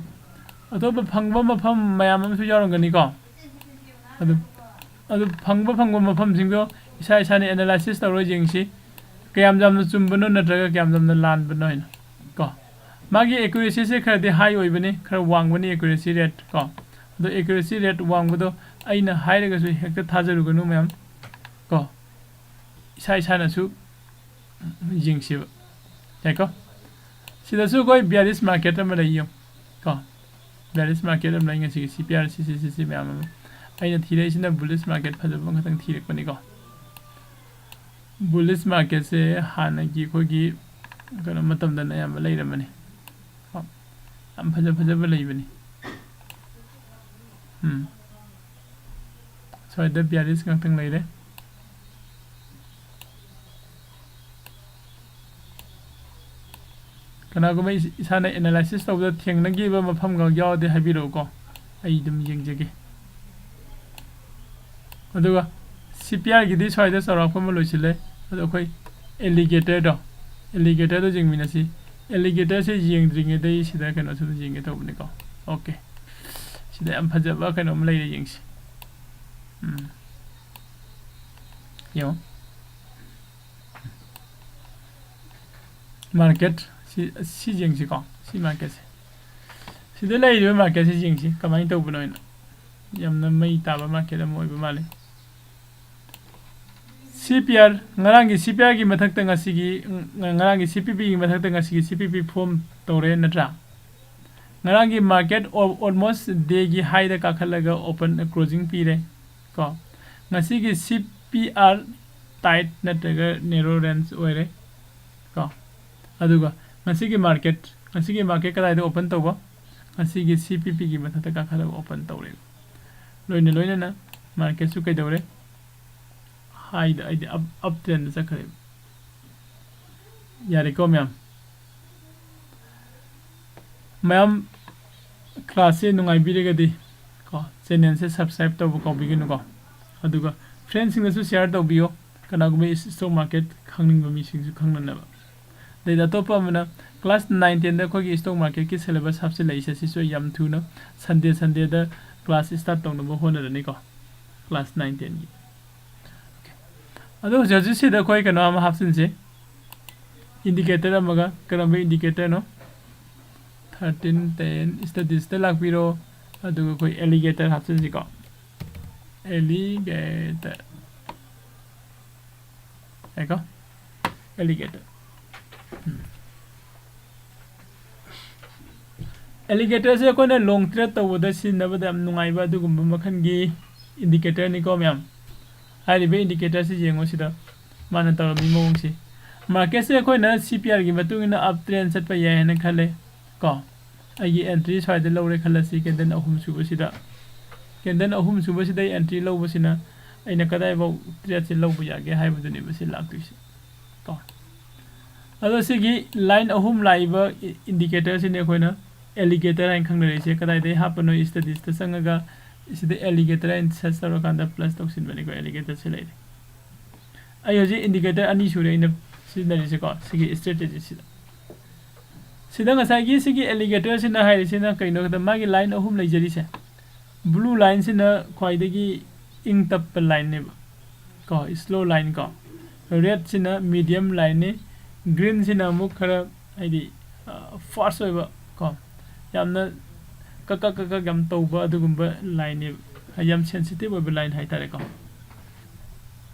ꯑꯇꯣꯞꯄ ꯐꯪꯕ ꯃꯐꯝ ꯃꯌꯥꯝ ꯑꯃꯁꯨ ꯌꯥꯎꯔꯝꯒꯅꯤꯀꯣ꯫ ꯑꯗꯨ ꯐꯪꯕ ꯐꯪꯕ ꯃꯐꯝꯁꯤꯡꯗꯣ ꯏꯁꯥ ꯏꯁꯥꯅ ꯑꯦꯅꯥꯂꯥꯏꯁꯤꯁ ꯇꯧꯔꯒ ꯌꯦꯡꯁꯤ, ꯀꯌꯥꯝ ꯌꯥꯝꯅ ꯆꯨꯝꯕꯅꯣ ꯅꯠꯇ꯭ꯔꯒ ꯀꯌꯥꯝ ꯌꯥꯝꯅ ꯂꯥꯟꯕꯅꯣ ꯍꯥꯏꯅ꯫ ꯀꯣ, ꯃꯥꯒꯤ ꯑꯦꯀ꯭ꯌꯨꯔꯦꯁꯤꯁꯦ ꯈꯔꯗꯤ ꯍꯥꯏ ꯑꯣꯏꯕꯅꯤ, ꯈꯔ ꯋꯥꯡꯕꯅꯤ ꯑꯦꯀ꯭ꯌꯨꯔꯦꯁꯤ ꯔꯦꯠ꯫ ꯀꯣ, ꯑꯗꯣ ꯑꯦꯀ꯭ꯌꯨꯔꯦꯁꯤ ꯔꯦꯠ ꯋꯥꯡꯕꯗꯣ ꯑꯩꯅ ꯍꯥꯏꯔꯒꯁꯨ ꯍꯦꯛꯇ ꯊꯥꯖꯔꯨꯒꯅꯨ ꯃꯌꯥꯝ꯫ ꯀꯣ, ꯏꯁꯥ ꯏꯁꯥꯅꯁꯨ ꯌꯦꯡꯁꯦꯕ꯫ ꯌꯥꯏꯀꯣ? ꯁꯤꯗꯁꯨ ꯑꯩꯈꯣꯏ ꯕꯤꯌꯥꯔꯤꯁ ꯃꯥꯔꯀꯦꯠ ꯑꯃ ꯂꯩ ꯌꯦꯡꯉꯨ꯫ ꯀꯣ, ꯕꯤꯌꯥꯔꯤꯁ ꯃꯥꯔꯀꯦꯠ ꯑꯃ ꯂꯩ ꯉꯁꯤꯒꯤ ꯁꯤ ꯄꯤ ꯑꯥꯔ ꯁꯤ ꯁꯤ ꯁꯤ ꯁꯤ ꯃꯌꯥꯝ ꯑꯃ꯫ ꯑꯩꯅ ꯊꯤꯔꯛꯏꯁꯤꯅ ꯕꯨꯂꯤꯁ ꯃꯥꯔꯀꯦꯠ ꯐꯖꯕ ꯑꯃꯈꯛꯇꯪ ꯊꯤꯔꯛꯄꯅꯤꯀꯣ꯫ ꯕꯨꯂꯤꯁ ꯃꯥꯔꯀꯦꯠꯁꯦ ꯍꯥꯟꯅꯒꯤ ꯑꯩꯈꯣꯏꯒꯤ ꯀꯩꯅꯣ ꯃꯇꯝꯗꯅ ꯑꯌꯥꯝꯕ ꯂꯩꯔꯝꯕꯅꯤ꯫ ꯀꯣ, ꯌꯥꯝ ꯐꯖ ꯐꯖꯕ ꯂꯩꯕꯅꯤ꯫ ꯎꯝ꯫ ꯁ꯭ꯋꯥꯏꯗ ꯕꯤꯌꯥꯔꯤꯁ ꯉꯥꯛꯇꯪ ꯂꯩꯔꯦ꯫ ꯀꯅꯥꯒꯨꯝꯕ ꯏꯁ-, ꯏꯁꯥꯅ ꯑꯦꯅꯥꯂꯥꯏꯁꯤꯁ ꯇꯧꯕꯗ ꯊꯦꯡꯅꯈꯤꯕ ꯃꯐꯝꯒ ꯌꯥꯎꯔꯗꯤ ꯍꯥꯏꯕꯤꯔꯛꯎꯀꯣ, ꯑꯩ ꯑꯗꯨꯝ ꯌꯦꯡꯖꯒꯦ꯫ ꯑꯗꯨꯒ ꯁꯤ ꯄꯤ ꯑꯥꯔꯒꯤꯗꯤ ꯁ꯭ꯋꯥꯏꯗ ꯆꯥꯎꯔꯥꯛꯄ ꯑꯃ ꯂꯣꯏꯁꯤꯜꯂꯦ꯫ ꯑꯗꯣ ꯑꯩꯈꯣꯏ ꯑꯦꯂꯤꯒꯦꯇꯔꯗꯣ, ꯑꯦꯂꯤꯒꯦꯇꯔꯗꯣ ꯌꯦꯡꯃꯤꯟꯅꯁꯤ꯫ ꯑꯦꯂꯤꯒꯦꯇꯔꯁꯦ ꯌꯦꯡꯗ꯭ꯔꯤꯉꯩꯗ ꯑꯩ ꯁꯤꯗ ꯀꯩꯅꯣꯁꯤꯗ ꯌꯦꯡꯒꯦ ꯇꯧꯕꯅꯤꯀꯣ꯫ ꯑꯣꯀꯦ, ꯁꯤꯗ ꯌꯥꯝ ꯐꯖꯕ ꯀꯩꯅꯣꯝ ꯂꯩꯔꯦ, ꯌꯦꯡꯁꯤ꯫ ꯎꯝ꯫ ꯌꯦꯡꯉꯣ꯫ ꯃꯥꯔꯀꯦꯠ ꯁꯤ, ꯁꯤ ꯌꯦꯡꯁꯤꯀꯣ, ꯁꯤ ꯃꯥꯔꯀꯦꯠꯁꯦ꯫ ꯁꯤꯗ ꯂꯩꯔꯤꯕ ꯃꯥꯔꯀꯦꯠꯁꯦ ꯌꯦꯡꯁꯤ, ꯀꯃꯥꯏꯅ ꯇꯧꯕꯅꯣ ꯍꯥꯏꯅ꯫ ꯌꯥꯝꯅ ꯃꯩ ꯇꯥꯕ ꯃꯥꯔꯀꯦꯠ ꯑꯃ ꯑꯣꯏꯕ ꯃꯥꯜꯂꯤ꯫ ꯁꯤ ꯄꯤ ꯑꯥꯔ, ꯉꯔꯥꯡꯒꯤ ꯁꯤ ꯄꯤ ꯑꯥꯔꯒꯤ ꯃꯊꯛꯇ ꯉꯁꯤꯒꯤ, ꯉ-, ꯉꯔꯥꯡꯒꯤ ꯁꯤ ꯄꯤ ꯄꯤꯒꯤ ꯃꯊꯛꯇ ꯉꯁꯤꯒꯤ ꯁꯤ ꯄꯤ ꯄꯤ ꯐꯣꯝ ꯇꯧꯔꯦ ꯅꯠꯇ꯭ꯔꯥ? ꯉꯔꯥꯡꯒꯤ ꯃꯥꯔꯀꯦꯠ ꯑꯣ-, ꯑꯣꯜꯃꯣꯁ ꯗꯦꯒꯤ ꯍꯥꯏꯗ ꯀꯥꯈꯠꯂꯒ ꯑꯣꯄꯟ, ꯀ꯭ꯂꯣꯖꯤꯡ ꯄꯤꯔꯦ꯫ ꯀꯣ, ꯉꯁꯤꯒꯤ ꯁꯤ ꯄꯤ ꯑꯥꯔ ꯇꯥꯏꯠ ꯅꯠꯇ꯭ꯔꯒ ꯅꯦꯔꯣ ꯔꯦꯟꯖ ꯑꯣꯏꯔꯦ꯫ ꯀꯣ, ꯑꯗꯨꯒ ꯉꯁꯤꯒꯤ ꯃꯥꯔꯀꯦꯠ, ꯉꯁꯤꯒꯤ ꯃꯥꯔꯀꯦꯠ ꯀꯗꯥꯏꯗ ꯑꯣꯄꯟ ꯇꯧꯕ? ꯉꯁꯤꯒꯤ ꯁꯤ ꯄꯤ ꯄꯤꯒꯤ ꯃꯊꯛꯇ ꯀꯥꯈꯠꯂꯒ ꯑꯣꯄꯟ ꯇꯧꯔꯦ꯫ ꯂꯣꯏꯅ ꯂꯣꯏꯅꯅ ꯃꯥꯔꯀꯦꯠꯁꯨ ꯀꯩꯗꯧꯔꯦ? ꯍꯥꯏꯗ, ꯍꯥꯏꯗꯤ ꯑꯞ, ꯑꯞ ꯇ꯭ꯔꯦꯟꯗ ꯆꯠꯈ꯭ꯔꯦꯕ꯫ ꯌꯥꯔꯦꯀꯣ ꯃꯌꯥꯝ? ꯃꯌꯥꯝ ꯀ꯭ꯂꯥꯁꯁꯦ ꯅꯨꯡꯉꯥꯏꯕꯤꯔꯒꯗꯤ ꯀꯣ, ꯆꯦꯅꯦꯜꯁꯦ ꯁꯕꯁꯀ꯭ꯔꯥꯏꯕ ꯇꯧꯕ ꯀꯥꯎꯕꯤꯒꯅꯨꯀꯣ꯫ ꯑꯗꯨꯒ ꯐ꯭ꯔꯦꯟꯁꯤꯡꯗꯁꯨ ꯁꯤꯌꯥꯔ ꯇꯧꯕꯤꯌꯣ, ꯀꯅꯥꯒꯨꯝꯕ ꯏꯁ-, ꯏꯁꯇꯣꯛ ꯃꯥꯔꯀꯦꯠ ꯈꯪꯅꯤꯡꯕ ꯃꯤꯁꯤꯡꯁꯨ ꯈꯪꯅꯅꯕ꯫ ꯑꯗꯩꯗ ꯑꯇꯣꯞꯄ ꯑꯃꯅ, ꯀ꯭ꯂꯥꯁ ꯅꯥꯏꯟ ꯇꯦꯟꯗ ꯑꯩꯈꯣꯏꯒꯤ ꯏꯁꯇꯣꯛ ꯃꯥꯔꯀꯦꯠꯀꯤ ꯁꯦꯂꯦꯕꯁ ꯍꯥꯞꯆꯤꯜꯂꯛꯏꯁꯦ, ꯁꯤꯁꯨ ꯑꯩ ꯌꯥꯝ ꯊꯨꯅ ꯁꯟꯗꯦ, ꯁꯟꯗꯦꯗ ꯀ꯭ꯂꯥꯁ ꯁ꯭ꯇꯥꯔꯠ ꯇꯧꯅꯕ ꯍꯣꯠꯅꯔꯅꯤꯀꯣ꯫ class nine tenꯒꯤ꯫ ꯑꯗꯣ ꯍꯧꯖꯤꯛ ꯍꯧꯖꯤꯛ ꯁꯤꯗ ꯑꯩꯈꯣꯏ ꯀꯩꯅꯣ ꯑꯃ ꯍꯥꯞꯆꯤꯟꯁꯤ, indicator ꯑꯃꯒ꯫ ꯀꯔꯝꯕ indicatorꯅꯣ? Thirteen ten studiesꯇ ꯂꯥꯛꯄꯤꯔꯣ꯫ ꯑꯗꯨꯒ ꯑꯩꯈꯣꯏ alligator ꯍꯥꯞꯆꯤꯟꯁꯤꯀꯣ, alligator꯫ ꯌꯥꯏꯀꯣ? Alligator꯫ ꯎꯝ꯫ Alligatorꯁꯦ ꯑꯩꯈꯣꯏꯅ long trade ꯇꯧꯕꯗ ꯁꯤꯖꯤꯟꯅꯕꯗ ꯌꯥꯝ ꯅꯨꯡꯉꯥꯏꯕ ꯑꯗꯨꯒꯨꯝꯕ ꯃꯈꯜꯒꯤ indicatorꯅꯤꯀꯣ ꯃꯌꯥꯝ꯫ ꯍꯥꯏꯔꯤꯕ indicatorꯁꯤ ꯌꯦꯡꯉꯣ ꯁꯤꯗ, ꯃꯥꯅ ꯇꯧꯔꯝꯃꯤ ꯃꯑꯣꯡꯁꯤ꯫ Marketꯁꯦ ꯑꯩꯈꯣꯏꯅ C P Rꯒꯤ ꯃꯇꯨꯡ ꯏꯟꯅ up trend ꯆꯠꯄ ꯌꯥꯏ ꯍꯥꯏꯅ ꯈꯜꯂꯦ ꯀꯣ꯫ ꯑꯩꯒꯤ entry ꯁ꯭ꯋꯥꯏꯗ ꯂꯧꯔꯦ ꯈꯜꯂꯁꯤ, candle ꯑꯍꯨꯝ ꯁꯨꯕꯁꯤꯗ꯫ Candle ꯑꯍꯨꯝ ꯁꯨꯕꯁꯤꯗ ꯑꯩ entry ꯂꯧꯕꯁꯤꯅ ꯑꯩꯅ ꯀꯗꯥꯏꯐꯥꯎ tradeꯁꯦ ꯂꯧꯕ ꯌꯥꯒꯦ ꯍꯥꯏꯕꯗꯨꯅꯦꯕ ꯁꯤ ꯂꯥꯛꯇꯣꯏꯁꯦ ꯀꯣ꯫ ꯑꯗꯣ ꯁꯤꯒꯤ line ꯑꯍꯨꯝ ꯂꯥꯛꯏꯕ indicatorꯁꯤꯅꯦ ꯑꯩꯈꯣꯏꯅ alligator ꯍꯥꯏꯅ ꯈꯪꯅꯔꯤꯁꯦ꯫ ꯀꯗꯥꯏꯗꯒꯤ ꯍꯥꯞꯄꯅꯣ? Studiesꯇ ꯆꯪꯉꯒ ꯁꯤꯗ alligator ꯍꯥꯏꯅ search ꯇꯧꯔꯀꯥꯟꯗ plus ꯇꯧꯁꯤꯟꯕꯅꯤꯀꯣ, alligatorꯁꯦ ꯂꯩꯔꯦ꯫ ꯑꯩ ꯍꯧꯖꯤꯛ indicator ꯑꯅꯤ ꯁꯨꯔꯦ ꯑꯩꯅ ꯁꯤꯖꯤꯟꯅꯔꯤꯁꯦꯀꯣ, ꯁꯤꯒꯤ strategyꯁꯤꯗ꯫ ꯁꯤꯗ ꯉꯁꯥꯏꯒꯤ ꯁꯤꯒꯤ alligatorꯁꯤꯅ ꯍꯥꯏꯔꯤꯁꯤꯅ ꯀꯩꯅꯣ ꯍꯥꯏꯕꯗ, ꯃꯥꯒꯤ line ꯑꯍꯨꯝ ꯂꯩꯖꯔꯤꯁꯦ, blue lineꯁꯤꯅ ꯈ꯭ꯋꯥꯏꯗꯒꯤ ꯏꯪ ꯇꯞꯄ lineꯅꯦꯕ ꯀꯣ, slow line ꯀꯣ, redꯁꯤꯅ medium lineꯅꯤ, greenꯁꯤꯅ ꯑꯃꯨꯛ ꯈꯔ ꯍꯥꯏꯗꯤ, ꯑ, fast ꯑꯣꯏꯕ ꯀꯣ, ꯌꯥꯝꯅ ꯀꯛ ꯀꯛ ꯀꯛ ꯀꯛ ꯌꯥꯝ ꯇꯧꯕ ꯑꯗꯨꯒꯨꯝꯕ lineꯅꯦꯕ, ꯍꯥꯏꯗꯤ ꯌꯥꯝ sensitive ꯑꯣꯏꯕ line ꯍꯥꯏꯇꯥꯔꯦꯀꯣ꯫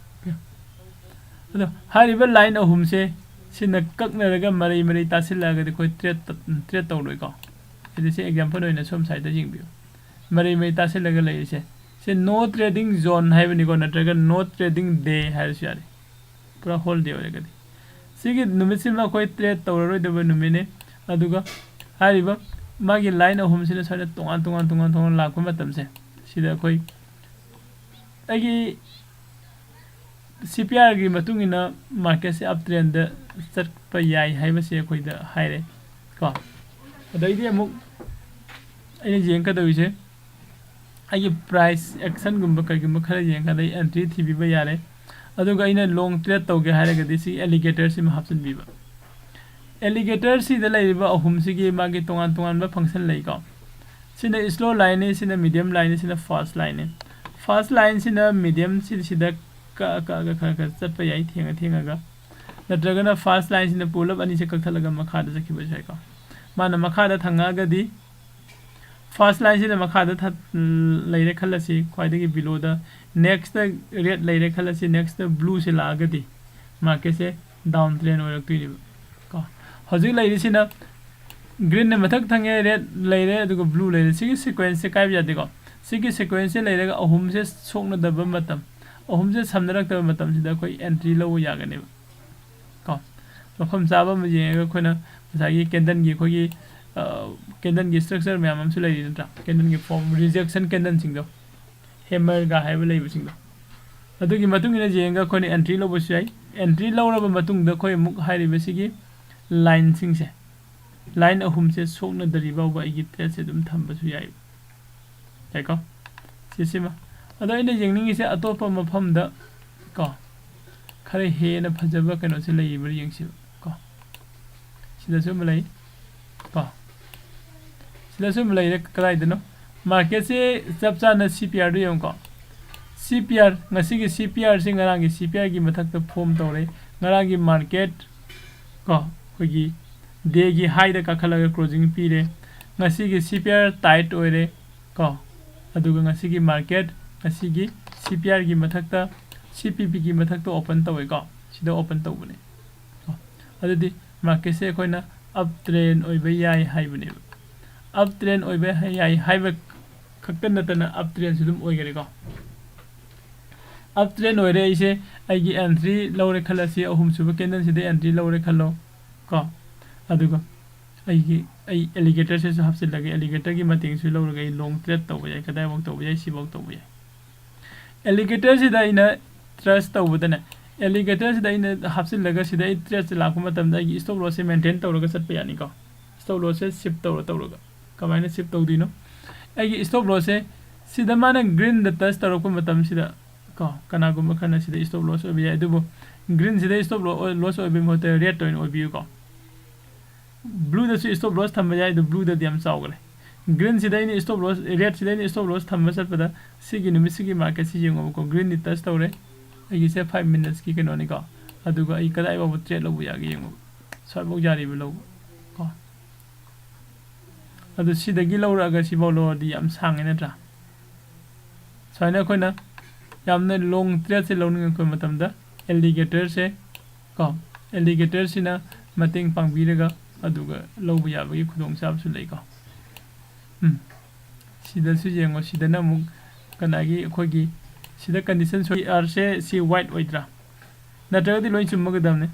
ꯑꯗꯣ ꯍꯥꯏꯔꯤꯕ line ꯑꯍꯨꯝꯁꯦ ꯁꯤꯅ ꯀꯛꯅꯔꯒ ꯃꯔꯩ ꯃꯔꯩ ꯇꯥꯁꯤꯜꯂꯛꯑꯒꯗꯤ ꯑꯩꯈꯣꯏ trade ꯇ-, trade ꯇꯧꯔꯣꯏꯀꯣ꯫ ꯍꯥꯏꯗꯤ ꯁꯤ example ꯑꯣꯏꯅ ꯁꯣꯝ side ꯌꯦꯡꯕꯤꯌꯨ꯫ ꯃꯔꯩ ꯃꯔꯩ ꯇꯥꯁꯤꯜꯂꯒ ꯂꯩꯔꯤꯁꯦ, ꯁꯤ no trading zone ꯍꯥꯏꯕꯅꯤꯀꯣ, ꯅꯠꯇ꯭ꯔꯒ no trading day ꯍꯥꯏꯔꯁꯨ ꯌꯥꯔꯦ, ꯄꯨꯔꯥ holiday ꯑꯣꯏꯔꯒꯗꯤ꯫ ꯁꯤꯒꯤ ꯅꯨꯃꯤꯠꯁꯤꯃ ꯑꯩꯈꯣꯏ trade ꯇꯧꯔꯔꯣꯏꯗꯕ ꯅꯨꯃꯤꯠꯅꯤ꯫ ꯑꯗꯨꯒ ꯍꯥꯏꯔꯤꯕ ꯃꯥꯒꯤ line ꯑꯍꯨꯝꯁꯤꯅ ꯁꯨꯃꯥꯏꯅ ꯇꯣꯉꯥꯟ ꯇꯣꯉꯥꯟ ꯇꯣꯉꯥꯟ ꯇꯣꯉꯥꯟ ꯂꯥꯛꯄ ꯃꯇꯝꯁꯦ, ꯁꯤꯗ ꯑꯩꯈꯣꯏ ꯑꯩꯒꯤ C P Rꯒꯤ ꯃꯇꯨꯡ ꯏꯟꯅ marketꯁꯦ up trendꯗ ꯆꯠꯄ ꯌꯥꯏ ꯍꯥꯏꯕꯁꯦ ꯑꯩꯈꯣꯏꯗ ꯍꯥꯏꯔꯦ ꯀꯣ꯫ ꯑꯗꯩꯗꯤ ꯑꯃꯨꯛ ꯑꯩꯅ ꯌꯦꯡꯒꯗꯧꯔꯤꯁꯦ, ꯑꯩꯒꯤ price actionꯒꯨꯝꯕ ꯀꯩꯒꯨꯝꯕ ꯈꯔ ꯌꯦꯡꯉꯒ ꯑꯩ entry ꯊꯤꯕꯤꯕ ꯌꯥꯔꯦ꯫ ꯑꯗꯨꯒ ꯑꯩꯅ long trade ꯇꯧꯒꯦ ꯍꯥꯏꯔꯒꯗꯤ ꯁꯤ alligatorꯁꯤꯃ ꯍꯥꯞꯆꯤꯟꯕꯤꯕ꯫ Alligatorꯁꯤꯗ ꯂꯩꯔꯤꯕ ꯑꯍꯨꯝꯁꯤꯒꯤ ꯃꯥꯒꯤ ꯇꯣꯉꯥꯟ ꯇꯣꯉꯥꯟꯕ function ꯂꯩꯀꯣ꯫ ꯁꯤꯅ slow lineꯅꯤ, ꯁꯤꯅ medium lineꯅꯤ, ꯁꯤꯅ fast lineꯅꯤ꯫ First lineꯁꯤꯅ mediumꯁꯤꯗ ꯀꯛꯑ ꯀꯛꯑꯒ ꯈꯔ ꯈꯔ ꯆꯠꯄ ꯌꯥꯏ, ꯊꯦꯡꯉ ꯊꯦꯡꯉꯒ꯫ ꯅꯠꯇ꯭ꯔꯒꯅ first lineꯁꯤꯅ ꯄꯨꯂꯞ ꯑꯅꯤꯁꯦ ꯀꯛꯊꯠꯂꯒ ꯃꯈꯥꯗ ꯆꯠꯈꯤꯕꯁꯨ ꯌꯥꯏꯀꯣ꯫ ꯃꯥꯅ ꯃꯈꯥꯗ ꯊꯪꯉꯛꯑꯒꯗꯤ, first lineꯁꯤꯅ ꯃꯈꯥꯗ ꯊ-, ꯂꯩꯔꯦ ꯈꯜꯂꯁꯤ, ꯈ꯭ꯋꯥꯏꯗꯒꯤ belowꯗ꯫ Nextꯇ red ꯂꯩꯔꯦ ꯈꯜꯂꯁꯤ, nextꯇ blueꯁꯦ ꯂꯥꯛꯑꯒꯗꯤ marketꯁꯦ down trend ꯑꯣꯏꯔꯛꯇꯣꯏꯅꯦꯕ ꯀꯣ꯫ ꯍꯧꯖꯤꯛ ꯂꯩꯔꯤꯁꯤꯅ greenꯅ ꯃꯊꯛ ꯊꯪꯉꯦ, red ꯂꯩꯔꯦ, ꯑꯗꯨꯒ blue ꯂꯩꯔꯦ꯫ ꯁꯤꯒꯤ sequenceꯁꯦ ꯀꯥꯏꯕ ꯌꯥꯗꯦꯀꯣ꯫ ꯁꯤꯒꯤ sequenceꯁꯦ ꯂꯩꯔꯒ ꯑꯍꯨꯝꯁꯦ ꯁꯣꯛꯅꯗꯕ ꯃꯇꯝ, ꯑꯍꯨꯝꯁꯦ ꯁꯝꯅꯔꯛꯇꯕ ꯃꯇꯝꯁꯤꯗ ꯑꯩꯈꯣꯏ entry ꯂꯧꯕ ꯌꯥꯒꯅꯦꯕ ꯀꯣ꯫ ꯃꯐꯝ ꯆꯥꯕ ꯑꯃ ꯌꯦꯡꯉꯒ ꯑꯩꯈꯣꯏꯅ ꯉꯁꯥꯏꯒꯤ candleꯒꯤ ꯑꯩꯈꯣꯏꯒꯤ, ꯑ, candleꯒꯤ structure ꯃꯌꯥꯝ ꯑꯃꯁꯨ ꯂꯩꯔꯤ ꯅꯠꯇ꯭ꯔꯥ? Candleꯒꯤ form, rejection candleꯁꯤꯡꯗꯣ, hammerꯒ ꯍꯥꯏꯕ ꯂꯩꯕꯁꯤꯡꯗꯣ, ꯑꯗꯨꯒꯤ ꯃꯇꯨꯡ ꯏꯟꯅ ꯌꯦꯡꯉꯒ ꯑꯩꯈꯣꯏꯅ entry ꯂꯧꯕꯁꯨ ꯌꯥꯏ꯫ Entry ꯂꯧꯔꯕ ꯃꯇꯨꯡꯗ ꯑꯩꯈꯣꯏ ꯑꯃꯨꯛ ꯍꯥꯏꯔꯤꯕꯁꯤꯒꯤ lineꯁꯤꯡꯁꯦ, line ꯑꯍꯨꯝꯁꯦ ꯁꯣꯛꯅꯗ꯭ꯔꯤ ꯐꯥꯎꯕ ꯑꯩꯒꯤ tradeꯁꯦ ꯑꯗꯨꯝ ꯊꯝꯕꯁꯨ ꯌꯥꯏ꯫ ꯌꯥꯏꯀꯣ? ꯁꯤꯁꯤꯃ꯫ ꯑꯗꯣ ꯑꯩꯅ ꯌꯦꯡꯅꯤꯡꯉꯤꯁꯦ ꯑꯇꯣꯞꯄ ꯃꯐꯝꯗ ꯀꯣ, ꯈꯔ ꯍꯦꯟꯅ ꯐꯖꯕ ꯀꯩꯅꯣꯁꯦ ꯂꯩꯕ꯭ꯔꯥ ꯌꯦꯡꯁꯤꯕ ꯀꯣ꯫ ꯁꯤꯗꯁꯨ ꯑꯃ ꯂꯩ ꯀꯣ꯫ ꯁꯤꯗꯁꯨ ꯑꯃ ꯂꯩꯔꯦ꯫ ꯀꯗꯥꯏꯗꯅꯣ? Marketꯁꯦ ꯆꯞ ꯆꯥꯅ CPRꯗꯨ ꯌꯦꯡꯉꯨꯀꯣ꯫ CPR, ꯉꯁꯤꯒꯤ CPRꯁꯦ ꯉꯔꯥꯡꯒꯤ CPRꯒꯤ ꯃꯊꯛꯇ form ꯇꯧꯔꯦ꯫ ꯉꯔꯥꯡꯒꯤ market ꯀꯣ, ꯑꯩꯈꯣꯏꯒꯤ dayꯒꯤ highꯗ ꯀꯥꯈꯠꯂꯒ closing ꯄꯤꯔꯦ꯫ ꯉꯁꯤꯒꯤ CPR tight ꯑꯣꯏꯔꯦ ꯀꯣ꯫ ꯑꯗꯨꯒ ꯉꯁꯤꯒꯤ market, ꯉꯁꯤꯒꯤ CPRꯒꯤ ꯃꯊꯛꯇ, CPPꯒꯤ ꯃꯊꯛꯇ open ꯇꯧꯋꯦꯀꯣ꯫ ꯁꯤꯗ open ꯇꯧꯕꯅꯦ ꯀꯣ꯫ ꯑꯗꯨꯗꯤ marketꯁꯦ ꯑꯩꯈꯣꯏꯅ up trend ꯑꯣꯏꯕ ꯌꯥꯏ ꯍꯥꯏꯕꯅꯦꯕ꯫ Up trend ꯑꯣꯏꯕ ꯌꯥꯏ ꯍꯥꯏꯕ ꯈꯛꯇ ꯅꯠꯇꯅ up trendꯁꯨ ꯑꯗꯨꯝ ꯑꯣꯏꯈꯔꯦꯀꯣ꯫ Up trend ꯑꯣꯏꯔꯦ ꯑꯩꯁꯦ, ꯑꯩꯒꯤ entry ꯂꯧꯔꯦ ꯈꯜꯂꯁꯤ, ꯑꯍꯨꯝꯁꯨꯕ candleꯁꯤꯗ entry ꯂꯧꯔꯦ ꯈꯜꯂꯣ ꯀꯣ꯫ ꯑꯗꯨꯒ ꯑꯩꯒꯤ, ꯑꯩ alligatorꯁꯤꯁꯨ ꯍꯥꯞꯆꯤꯜꯂꯒꯦ, alligatorꯒꯤ ꯃꯇꯦꯡꯁꯨ ꯂꯧꯔꯒ ꯑꯩ long trade ꯇꯧꯕ ꯌꯥꯏ, ꯀꯗꯥꯏꯐꯥꯎ ꯇꯧꯕ ꯌꯥꯏ, ꯁꯤꯐꯥꯎ ꯇꯧꯕ ꯌꯥꯏ꯫ Alligatorꯁꯤꯗ ꯑꯩꯅ trust ꯇꯧꯕꯗꯅꯦ, alligatorꯁꯤꯗ ꯑꯩꯅ ꯍꯥꯞꯆꯤꯜꯂꯒ ꯁꯤꯗ ꯑꯩ tradeꯁꯦ ꯂꯥꯛꯄ ꯃꯇꯝꯗ ꯑꯩꯒꯤ stop lossꯁꯦ maintain ꯇꯧꯔꯒ ꯆꯠꯄ ꯌꯥꯅꯤꯀꯣ꯫ Stop lossꯁꯦ shift ꯇꯧꯔ ꯇꯧꯔꯒ꯫ ꯀꯃꯥꯏꯅ shift ꯇꯧꯗꯣꯏꯅꯣ? ꯑꯩꯒꯤ stop lossꯁꯦ ꯁꯤꯗ ꯃꯥꯅ greenꯗ touch ꯇꯧꯔꯛꯄ ꯃꯇꯝꯁꯤꯗ ꯀꯣ, ꯀꯅꯥꯒꯨꯝꯕ ꯈꯔꯅ ꯁꯤꯗ stop loss ꯑꯣꯏꯕ ꯌꯥꯏ, ꯑꯗꯨꯕꯨ greenꯁꯤꯗ stop lo-, loss ꯑꯣꯏꯕꯒꯤ ꯃꯍꯨꯠꯇ redꯇ ꯑꯣꯏꯅ ꯑꯣꯏꯕꯤꯌꯨꯀꯣ꯫ Blueꯗꯁꯨ stop loss ꯊꯝꯕ ꯌꯥꯏ, ꯑꯗꯨ blueꯗꯗꯤ ꯌꯥꯝ ꯆꯥꯎꯈ꯭ꯔꯦ꯫ ꯒ꯭ꯔꯤꯟꯁꯤꯗ ꯑꯩꯅ ꯁ꯭ꯇꯣꯞ ꯂꯣꯁ, ꯔꯦꯗꯁꯤꯗ ꯑꯩꯅ ꯁ꯭ꯇꯣꯞ ꯂꯣꯁ ꯊꯝꯕ ꯆꯠꯄꯗ ꯁꯤꯒꯤ ꯅꯨꯃꯤꯠꯁꯤꯒꯤ ꯃꯥꯔꯀꯦꯠꯁꯤ ꯌꯦꯡꯉꯣꯕꯀꯣ꯫ ꯒ꯭ꯔꯤꯟꯗꯤ ꯇꯆ ꯇꯧꯔꯦ꯫ ꯑꯩꯒꯤꯁꯦ ꯐꯥꯏꯚ ꯃꯤꯅꯠꯁꯀꯤ ꯀꯩꯅꯣꯅꯤꯀꯣ꯫ ꯑꯗꯨꯒ ꯑꯩ ꯀꯗꯥꯏ ꯐꯥꯎꯕ ꯇ꯭ꯔꯦꯠ ꯂꯧꯕ ꯌꯥꯒꯦ ꯌꯦꯡꯉꯣꯕ꯫ ꯁ꯭ꯋꯥꯏꯐꯥꯎ ꯌꯥꯔꯤꯕ ꯂꯧꯕ ꯀꯣ꯫ ꯑꯗꯨ ꯁꯤꯗꯒꯤ ꯂꯧꯔꯛꯑꯒ ꯁꯤꯐꯥꯎ ꯂꯧꯔꯗꯤ ꯌꯥꯝ ꯁꯥꯡꯉꯦ ꯅꯠꯇ꯭ꯔꯥ? ꯁꯨꯃꯥꯏꯅ ꯑꯩꯈꯣꯏꯅ ꯌꯥꯝꯅ ꯂꯣꯡ ꯇ꯭ꯔꯦꯠꯁꯦ ꯂꯧꯅꯤꯡꯉꯛꯄ ꯃꯇꯝꯗ ꯑꯦꯂꯤꯒꯦꯇꯔꯁꯦ ꯀꯣ, ꯑꯦꯂꯤꯒꯦꯇꯔꯁꯤꯅ ꯃꯇꯦꯡ ꯄꯥꯡꯕꯤꯔꯒ ꯑꯗꯨꯒ ꯂꯧꯕ ꯌꯥꯕꯒꯤ ꯈꯨꯗꯣꯡꯆꯥꯕꯁꯨ ꯂꯩꯀꯣ꯫ ꯎꯝ꯫ ꯁꯤꯗꯁꯨ ꯌꯦꯡꯉꯣ, ꯁꯤꯗꯅ ꯑꯃꯨꯛ ꯀꯅꯥꯒꯤ ꯑꯩꯈꯣꯏꯒꯤ ꯁꯤꯗ ꯀꯟꯗꯤꯁꯟ ꯁꯣꯏ ꯑꯥꯔꯁꯦ ꯁꯤ ꯋꯥꯏꯠ ꯑꯣꯏꯗ꯭ꯔꯥ? ꯅꯠꯇ꯭ꯔꯒꯗꯤ ꯂꯣꯏ ꯆꯨꯝꯃꯒꯗꯕꯅꯤ꯫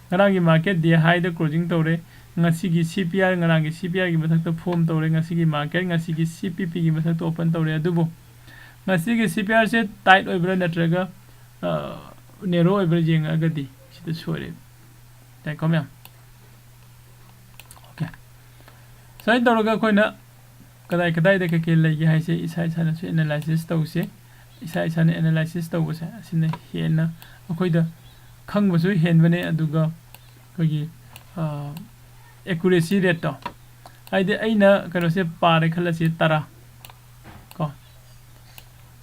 ꯉꯔꯥꯡꯒꯤ ꯃꯥꯔꯀꯦꯠ ꯗꯦ ꯍꯥꯏꯗ ꯀ꯭ꯂꯣꯖꯤꯡ ꯇꯧꯔꯦ꯫ ꯉꯁꯤꯒꯤ ꯁꯤ ꯄꯤ ꯑꯥꯔ ꯉꯔꯥꯡꯒꯤ ꯁꯤ ꯄꯤ ꯑꯥꯔꯒꯤ ꯃꯊꯛꯇ ꯐꯣꯝ ꯇꯧꯔꯦ꯫ ꯉꯁꯤꯒꯤ ꯃꯥꯔꯀꯦꯠ ꯉꯁꯤꯒꯤ ꯁꯤ ꯄꯤ ꯄꯤꯒꯤ ꯃꯊꯛꯇ ꯑꯣꯄꯟ ꯇꯧꯔꯦ꯫ ꯑꯗꯨꯕꯨ ꯉꯁꯤꯒꯤ ꯁꯤ ꯄꯤ ꯑꯥꯔꯁꯦ ꯇꯥꯏꯠ ꯑꯣꯏꯕ꯭ꯔꯥ ꯅꯠꯇ꯭ꯔꯒ, ꯑ, ꯅꯦꯔꯣ ꯑꯣꯏꯕ꯭ꯔꯥ ꯌꯦꯡꯉꯛꯑꯒꯗꯤ ꯁꯤꯗ ꯁꯣꯏꯔꯦ꯫ ꯇꯥꯏꯀꯣ ꯃꯌꯥꯝ? ꯑꯣꯀꯦ꯫ ꯁꯨꯃꯥꯏꯅ ꯇꯧꯔꯒ ꯑꯩꯈꯣꯏꯅ ꯀꯗꯥꯏ ꯀꯗꯥꯏꯗ ꯀꯩꯀꯩ ꯂꯩꯒꯦ ꯍꯥꯏꯁꯦ ꯏꯁꯥ ꯏꯁꯥꯅꯁꯨ ꯑꯦꯅꯥꯂꯥꯏꯁꯤꯁ ꯇꯧꯁꯦ꯫ ꯏꯁꯥ ꯏꯁꯥꯅ ꯑꯦꯅꯥꯂꯥꯏꯁꯤꯁ ꯇꯧꯕꯁꯦ ꯑꯁꯤꯅ ꯍꯦꯟꯅ ꯑꯩꯈꯣꯏꯗ ꯈꯪꯕꯁꯨ ꯍꯦꯟꯕꯅꯦ, ꯑꯗꯨꯒ ꯑꯩꯈꯣꯏꯒꯤ, ꯑ, ꯑꯦꯀꯨꯔꯦꯁꯤ ꯔꯦꯠꯇꯣ, ꯍꯥꯏꯗꯤ ꯑꯩꯅ ꯀꯩꯅꯣꯁꯦ ꯄꯥꯔꯦ ꯈꯜꯂꯁꯤ, ꯇꯔꯥ ꯀꯣ꯫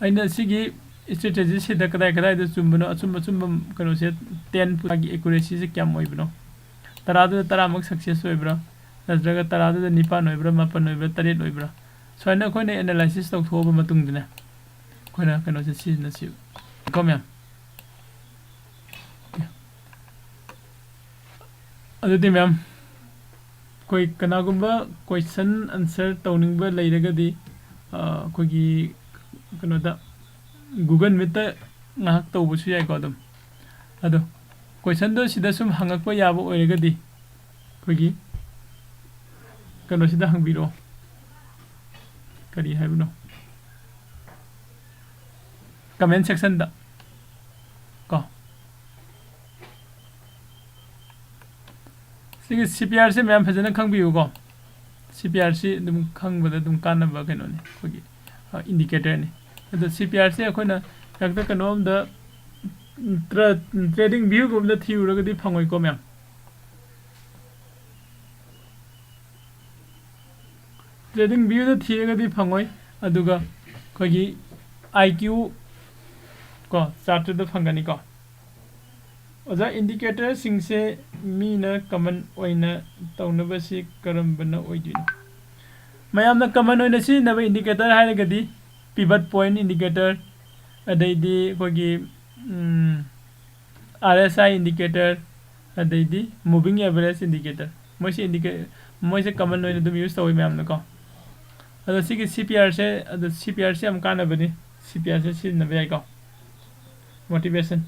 ꯑꯩꯅ ꯁꯤꯒꯤ ꯁ꯭ꯇ꯭ꯔꯦꯇꯦꯖꯤꯁꯤꯗ ꯀꯗꯥꯏ ꯀꯗꯥꯏꯗ ꯆꯨꯝꯕꯅꯣ, ꯑꯆꯨꯝ ꯑꯆꯨꯝꯕ ꯀꯩꯅꯣꯁꯦ, ꯇꯦꯟ ꯄꯨ-, ꯃꯥꯒꯤ ꯑꯦꯀꯨꯔꯦꯁꯤꯁꯦ ꯀꯌꯥꯝ ꯑꯣꯏꯕꯅꯣ? ꯇꯔꯥꯗꯨꯗ ꯇꯔꯥꯃꯛ ꯁꯛꯁꯦꯁ ꯑꯣꯏꯕ꯭ꯔꯥ? ꯅꯠꯇ꯭ꯔꯒ ꯇꯔꯥꯗꯨꯗ ꯅꯤꯄꯥꯟ ꯑꯣꯏꯕ꯭ꯔꯥ, ꯃꯥꯄꯟ ꯑꯣꯏꯕ꯭ꯔꯥ, ꯇꯔꯦꯠ ꯑꯣꯏꯕ꯭ꯔꯥ? ꯁꯨꯃꯥꯏꯅ ꯑꯩꯈꯣꯏꯅ ꯑꯦꯅꯥꯂꯥꯏꯁꯤꯁ ꯇꯧꯊꯣꯛꯑꯕ ꯃꯇꯨꯡꯗꯅꯦ, ꯑꯩꯈꯣꯏꯅ ꯀꯩꯅꯣꯁꯦ ꯁꯤꯖꯤꯟꯅꯁꯦꯕ꯫ ꯀꯣ ꯃꯌꯥꯝ? ꯑꯣꯀꯦ꯫ ꯑꯗꯨꯗꯤ ꯃꯌꯥꯝ, ꯑꯩꯈꯣꯏ ꯀꯅꯥꯒꯨꯝꯕ ꯀꯣꯏꯁꯟ ꯑꯟꯁꯔ ꯇꯧꯅꯤꯡꯕ ꯂꯩꯔꯒꯗꯤ, ꯑ, ꯑꯩꯈꯣꯏꯒꯤ ꯀꯩꯅꯣꯗ, ꯒꯨꯒꯜ ꯃꯤꯠꯇ ꯉꯥꯏꯍꯥꯛ ꯇꯧꯕꯁꯨ ꯌꯥꯏꯀꯣ ꯑꯗꯨꯝ꯫ ꯑꯗꯣ ꯀꯣꯏꯁꯟꯗꯣ ꯁꯤꯗ ꯁꯨꯝ ꯍꯪꯉꯛꯄ ꯌꯥꯕ ꯑꯣꯏꯔꯒꯗꯤ ꯑꯩꯈꯣꯏꯒꯤ ꯀꯩꯅꯣꯁꯤꯗ ꯍꯪꯕꯤꯔꯛꯑꯣ꯫ ꯀꯔꯤ ꯍꯥꯏꯕꯅꯣ? ꯀꯃꯦꯟ ꯁꯦꯛꯁꯟꯗ ꯀꯣ꯫ ꯁꯤꯒꯤ ꯁꯤ ꯄꯤ ꯑꯥꯔꯁꯦ ꯃꯌꯥꯝ ꯐꯖꯅ ꯈꯪꯕꯤꯌꯨꯀꯣ꯫ ꯁꯤ ꯄꯤ ꯑꯥꯔꯁꯤ ꯑꯗꯨꯝ ꯈꯪꯕꯗ ꯑꯗꯨꯝ ꯀꯥꯟꯅꯕ ꯀꯩꯅꯣꯅꯤ, ꯑꯩꯈꯣꯏꯒꯤ, ꯑ, ꯏꯟꯗꯤꯀꯦꯇꯔꯅꯤ꯫ ꯑꯗꯣ ꯁꯤ ꯄꯤ ꯑꯥꯔꯁꯦ ꯑꯩꯈꯣꯏꯅ ꯍꯦꯛꯇ ꯀꯩꯅꯣꯝꯗ, ꯇ꯭ꯔ-, ꯇ꯭ꯔꯦꯗꯤꯡ ꯚ꯭ꯌꯨꯒꯨꯝꯕꯗ ꯊꯤꯔꯨꯔꯒꯗꯤ ꯐꯪꯉꯣꯏꯀꯣ ꯃꯌꯥꯝ꯫ ꯇ꯭ꯔꯦꯗꯤꯡ ꯚ꯭ꯌꯨꯗ ꯊꯤꯔꯒꯗꯤ ꯐꯪꯉꯣꯏ, ꯑꯗꯨꯒ ꯑꯩꯈꯣꯏꯒꯤ ꯑꯥꯏ ꯀ꯭ꯌꯨ ꯀꯣ ꯆꯥꯔꯠꯇꯨꯗ ꯐꯪꯒꯅꯤꯀꯣ꯫ ꯑꯣꯖꯥ, ꯏꯟꯗꯤꯀꯦꯇꯔꯁꯤꯡꯁꯦ ꯃꯤꯅ ꯀꯃꯟ ꯑꯣꯏꯅ ꯇꯧꯅꯕꯁꯤ ꯀꯔꯝꯕꯅ ꯑꯣꯏꯗꯣꯏꯅꯣ? ꯃꯌꯥꯝꯅ ꯀꯃꯟ ꯑꯣꯏꯅ ꯁꯤꯖꯤꯟꯅꯕ ꯏꯟꯗꯤꯀꯦꯇꯔ ꯍꯥꯏꯔꯒꯗꯤ pivot point indicator, ꯑꯗꯩꯗꯤ ꯑꯩꯈꯣꯏꯒꯤ ꯑꯥꯔ ꯑꯦꯁ ꯑꯥꯏ indicator, ꯑꯗꯩꯗꯤ moving average indicator, ꯃꯣꯏꯁꯦ ꯏꯟꯗꯤꯀꯦ ꯃꯣꯏꯁꯦ ꯀꯃꯟ ꯑꯣꯏꯅ ꯑꯗꯨꯝ ꯌꯨꯁ ꯇꯧꯋꯤ ꯃꯌꯥꯝꯅꯀꯣ꯫ ꯑꯗꯣ ꯁꯤꯒꯤ ꯁꯤ ꯄꯤ ꯑꯥꯔꯁꯦ, ꯑꯗꯣ ꯁꯤ ꯄꯤ ꯑꯥꯔꯁꯦ ꯌꯥꯝ ꯀꯥꯟꯅꯕꯅꯤ, ꯁꯤ ꯄꯤ ꯑꯥꯔꯁꯦ ꯁꯤꯖꯤꯟꯅꯕ ꯌꯥꯏꯀꯣ꯫ ꯃꯣꯇꯤꯚꯦꯁꯟ,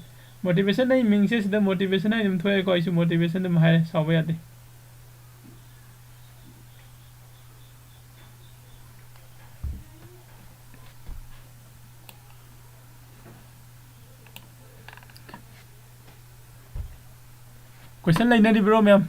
ꯃꯣꯇꯤꯚꯦꯁꯟ ꯑꯩ ꯃꯤꯡꯁꯦ ꯁꯤꯗ ꯃꯣꯇꯤꯚꯦꯁꯟ ꯍꯥꯏꯅ ꯑꯗꯨꯝ ꯊꯣꯛꯑꯦꯀꯣ, ꯑꯩꯁꯨ ꯃꯣꯇꯤꯚꯦꯁꯟ ꯑꯗꯨꯝ ꯍꯥꯏꯔꯦ, ꯁꯥꯎꯕ ꯌꯥꯗꯦ꯫ ꯀꯣꯏꯁꯟ ꯂꯩꯅꯔꯤꯕ꯭ꯔꯣ ꯃꯌꯥꯝ?